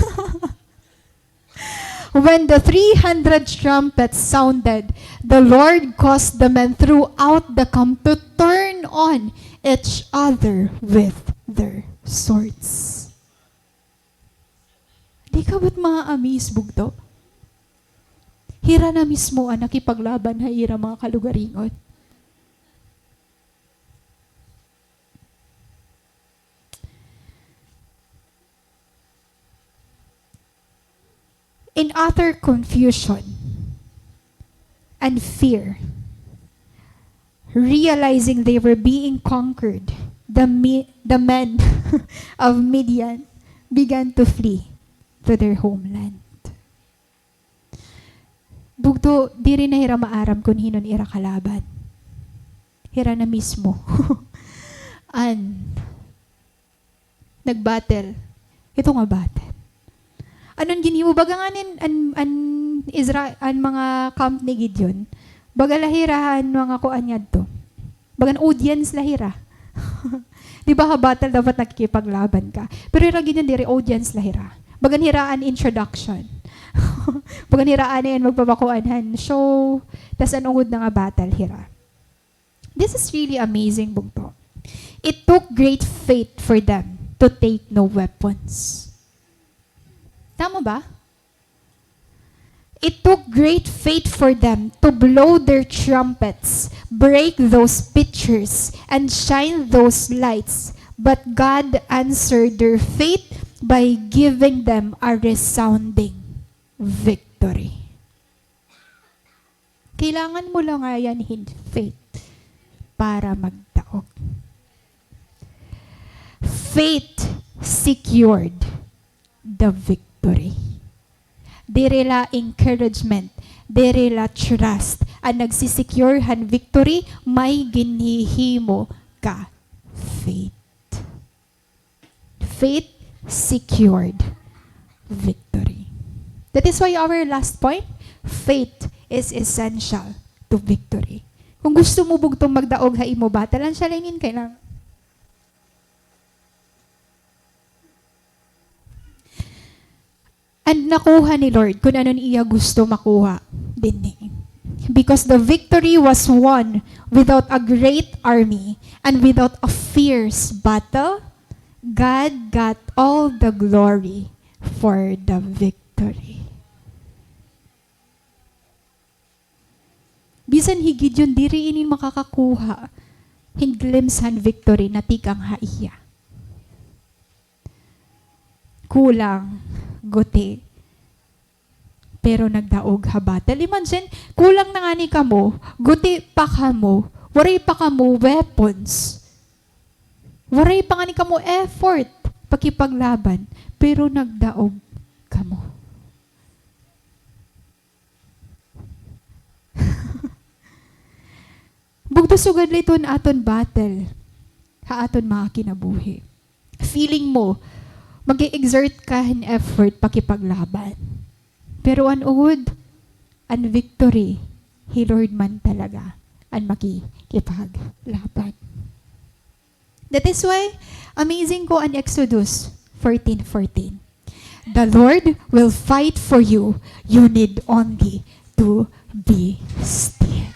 When the three hundred trumpets sounded, the Lord caused the men throughout the camp to turn on each other with their swords. Di ka ba't ma-amaze, bugto? Hira na mismo an nakipaglaban ha ira mga kalugaringon. In utter confusion and fear, realizing they were being conquered, the Mi-, the men of Midian began to flee to their homeland. Bugto, diri na hira maaram kon hin-o an ira kalaban. Hira na mismo an nag-battle. Ito nga battle. Ano an ginhimo? Baga ngani an, an Isra-, an mga camp ni Gideon, baga la hira han mga kuan ngadto. Bagan audience la hira. Di ba, ha battle dapat nakikipaglaban ka? Pero hira Gideon diri, audience la hira. Bagan hira an introduction. Bagan hira anay an magpapakuan han show. Tas an ungod na nga battle hira. This is really amazing, bugto. It took great faith for them to take no weapons. Tama ba? It took great faith for them to blow their trumpets, break those pitchers, and shine those lights. But God answered their faith by giving them a resounding victory. Kailangan mo la ngayan hin faith para magdaog. Faith secured the victory. Diri la encouragement, diri la trust an nagsisecure han victory, may ginhihimo ka faith. Faith secured victory. That is why our last point, faith is essential to victory. Kon gusto mo bugtong magdaog ha imo battle, an siya la inin kailangan. And nakuha ni Lord kon ano an iya gusto makuha dinhi. Because the victory was won without a great army and without a fierce battle, God got all the glory for the victory. Bisan hi Gideon, diri ini makakakuha hin glimpse han victory na tikang ha iya. Kulang, guti, pero nagdaog ha battle. Imagine, kulang na ngani kamo, guti pa kamo, waray pa kamo weapons. Waray pa ngani kamo effort pakipaglaban, pero nagdaog kamo. Bugto, Sugad la iton aton battle ha aton mga kinabuhi. Feeling mo, mag-e-exert ka hin effort pakipaglaban. Pero an ugod, an victory, hi Lord man talaga an makikipaglaban. That is why, amazing ko an Exodus fourteen fourteen. "The Lord will fight for you. You need only to be still."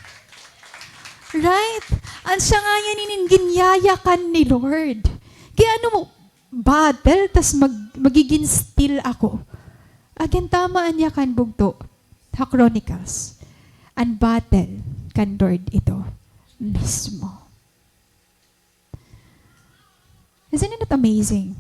Right? An siya nga yan inin ginyayakan ni Lord. Kay ano mo, battle, tas mag-, magigin still ako. Again, tama an yakan bugto ha Chronicles. An battle kan Lord ito mismo. Isn't it amazing?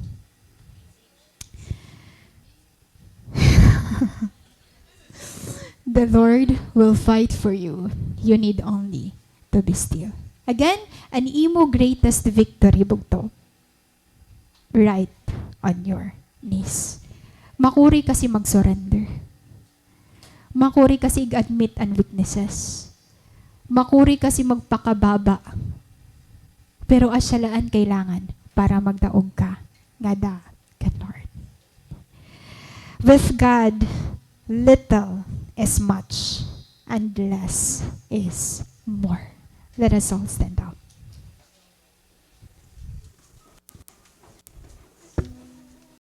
The Lord will fight for you. You need only to be still. Again, an imo greatest victory, bugto, right on your knees. Makuri kasi mag-surrender. Makuri kasi ig-admit an weaknesses. Makuri kasi magpakababa. Pero asya la an kailangan para magdaog ka ngada kan Lord. With God, little is much and less is more. Let us all stand up.